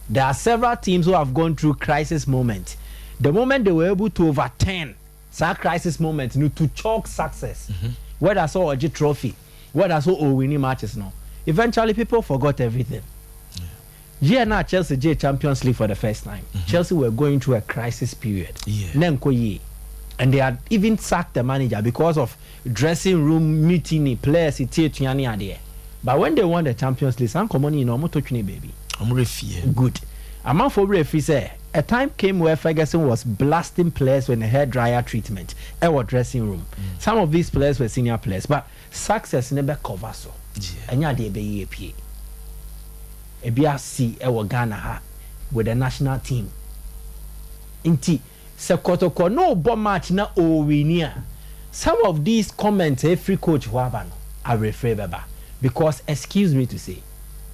Speaker 5: There are several teams who have gone through crisis moment. The moment they were able to overturn saa crisis moment no to chalk success, whether sɛ ɔgye trophy, whether sɛ ɔwini matches no, eventually people forgot everything. Year na Chelsea gye Champions League for the first time, Chelsea were going through a crisis period. Na nkɔ yie, and they had even sacked the manager because of dressing room mutiny, players tie tua ne adeɛ. But when they won the Champions League, saa nkɔmɔ no nyinaa ɔmo to twene baabi.
Speaker 1: Ɔmo rɛ fie.
Speaker 5: Good. Amanfoɔ werɛ fi sɛ a time came where Ferguson was blasting players with a hair dryer treatment ɛwɔ dressing room. Some of these players were senior players, but success ne bɛ cover so. Ɛnyɛ adeɛ ɛbɛyɛ pie. Ebi asi ɛwɔ Ghana ha with the national team. Nti sɛ Kɔtɔkɔ no bɔ match na ɔwini a, some of these comments efiri coach hɔ aba no, awerɛfiri bɛba, because excuse me to say,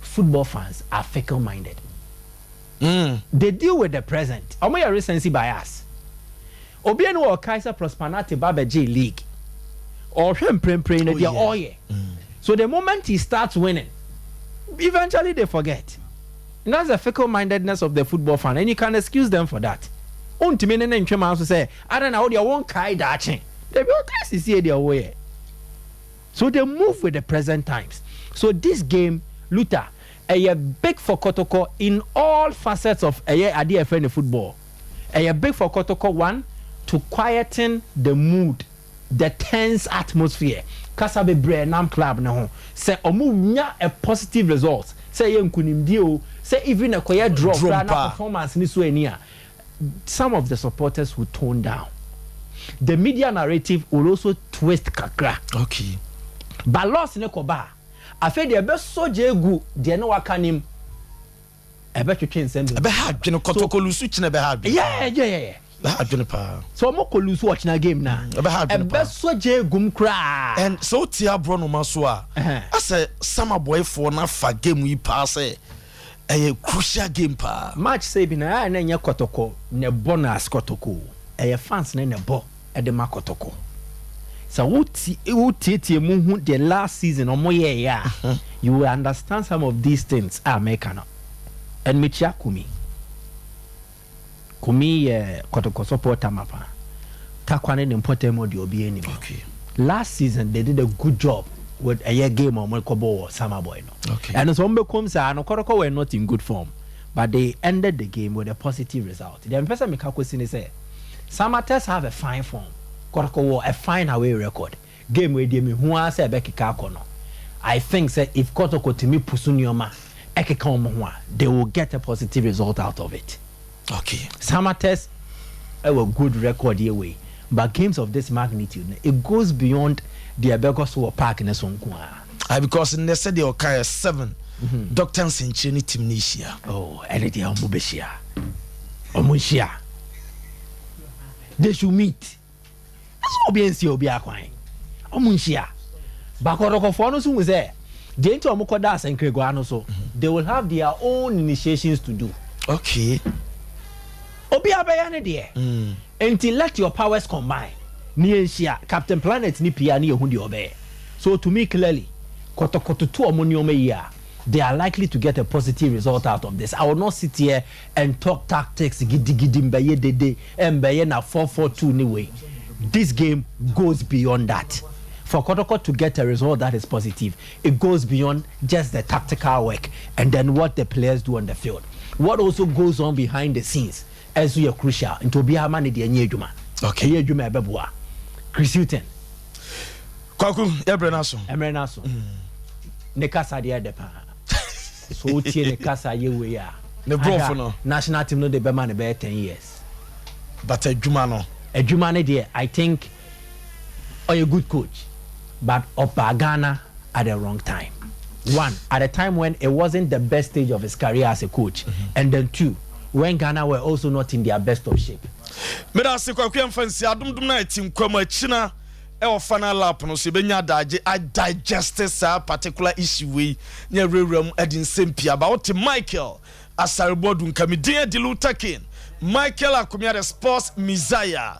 Speaker 5: football fans are fickle minded. They deal with the present. Ɔmo yɛ recency bias. Obi ani wɔ ɔkae sɛ Prosper Narteh ba bɛgye league, ɔhwɛ mprempren no deɛ ɔyɛ. So the moment he starts winning, eventually they forget. And that's the fickle mindedness of the football fan, and you can excuse them for that. Ontumi ne ntwema nso sɛ ada na wodeɛ wɔnkae daakye dabi, ɔkae sisie deɛ wɔyɛ. So they move with the present times. So this game, Luther, ɛyɛ big for Kotoko in all facets of ɛyɛ adeɛ ɛfɛ ne football. Ɛyɛ big for Kotoko, one, to quieten the mood, the tense atmosphere, kasa bebree nam club ne ho. Sɛ ɔmo nya a positive result, sɛ ɛyɛ nkunimdie o, sɛ even ɛkɔyɛ draw
Speaker 1: Draw
Speaker 5: koraa na
Speaker 1: mpa.
Speaker 5: Performance ni so ani a, some of the supporters will tone down. The media narrative will also twist kakra. But loss ne kɔba a, afei deɛ ɛbɛsɔ gye egu deɛ ne waka nim, ɛbɛtwetwe nsɛm bebree.
Speaker 1: Ɛbɛha adwene. Kɔtɔkɔ lose kyena, ɛbɛha adwene. Ɛbɛha adwene paa.
Speaker 5: So ɔmo kɔ lose ɔkyena game na
Speaker 1: Ɛbɛha adwene paa.
Speaker 5: ɛbɛsɔ gye egum koraa.
Speaker 1: And sɛ wotie aborɔ so a, asɛ Samrebwoifoɔ no afa game yi paa sɛ ɛyɛ crucial game paa.
Speaker 5: Match sɛ bi na ɛyɛ na ɛnyɛ Kɔtɔkɔ na ɛbɔ no as Kɔtɔkɔ o, ɛyɛ fans ne na ɛbɔ ɛde ma Kɔtɔkɔ. Sɛ wotietie mu hu the last season ɔmo yɛɛyɛ a, you will understand some of these things a mɛka no. And mekyia Kumi. Kumi yɛ Kɔtɔkɔ supporter mapa, Takwa ne mpɔtam mu deɛ obi anim. Last season they did a good job with ɛyɛ game a ɔmo kɔbɔ wɔ Samreboi no. Ɛno sɛ ɔmo bɛkom saa no, Kɔtɔkɔ were not in good form, but they ended the game with a positive result. Deɛ mpɛ sɛ meka kɔsi ne sɛ Samartex have a fine form, Kɔtɔkɔ wɔ a fine away record. Game wei deɛ, mehu ara sɛ ɛbɛkeka akɔ no. I think sɛ if Kɔtɔkɔ tumi pusu nneɛma ɛkeka wɔn ho a, they will get a positive result out of it. Samartex ɛwɔ good record yɛ wei, but games of this magnitude no, it goes beyond deɛ ɛbɛkɔ so wɔ park ne so nko ara.
Speaker 1: Ah, because nnɛ sɛdeɛ ɔka yɛ 7. Dr Nsɛnkyerɛ ne team no hyia.
Speaker 5: Oh, ɛne deɛ ɔmo bɛhyia, ɔmo nhyia, they should meet. Ɛsɛ obi nsi obi akwan, ɔmo nhyia. Bakɔdɔkɔfoɔ no nso hu sɛ deɛ nti ɔmo kɔda asɛnkiregua no so, they will have their own initiations to do. Obi abɛyɛ ne deɛ, nti let your powers combine ne yɛn nhyia. Captain Planet ne pia ne yɛn ho deɛ ɔbɛyɛ. So to me, clearly, Kɔtɔkɔtɔ to ɔmo nneɛma yi a, they are likely to get a positive result out of this. I will not sit here and talk tactics gidigidi, mbɛyɛ dede, mbɛyɛ na 4-4-2 ne way. This game goes beyond that. For Kotoko to get a result that is positive, it goes beyond just the tactical work and then what the players do on the field. What also goes on behind the scenes ɛnso yɛ crucial, nti obiara ma ne deɛ nyɛ adwuma. Ɛyɛ adwuma, ɛbɛboa Chris Hughton.
Speaker 1: Kwaku, yɛbrɛ no so.
Speaker 5: Ɛmmerɛ no so, ne kasa deɛ ɛdɛ paa so, wotie ne kasa yɛ wei a,
Speaker 1: Ne borɔfo no.
Speaker 5: National team no de bɛma ne bɛyɛ 10 years.
Speaker 1: But adwuma no?
Speaker 5: Adwuma no deɛ, I think ɔyɛ good coach, but ɔba Ghana at the wrong time. One, at a time when it wasn't the best stage of his career as a coach, and then two, when Ghana were also not in their best of shape.
Speaker 1: Meda ase, Kwaku. Yɛmfa nsi adomdom no a ɛti nkwam akyina ɛwɔ final lap no so, yɛbɛnya adagye adigest saa particular issue wei ne awurawura mu ɛde nsɛm pii aba. Wote Michael Asareboadu nka medin adi Luther King Michael Akomea, the sports messiah.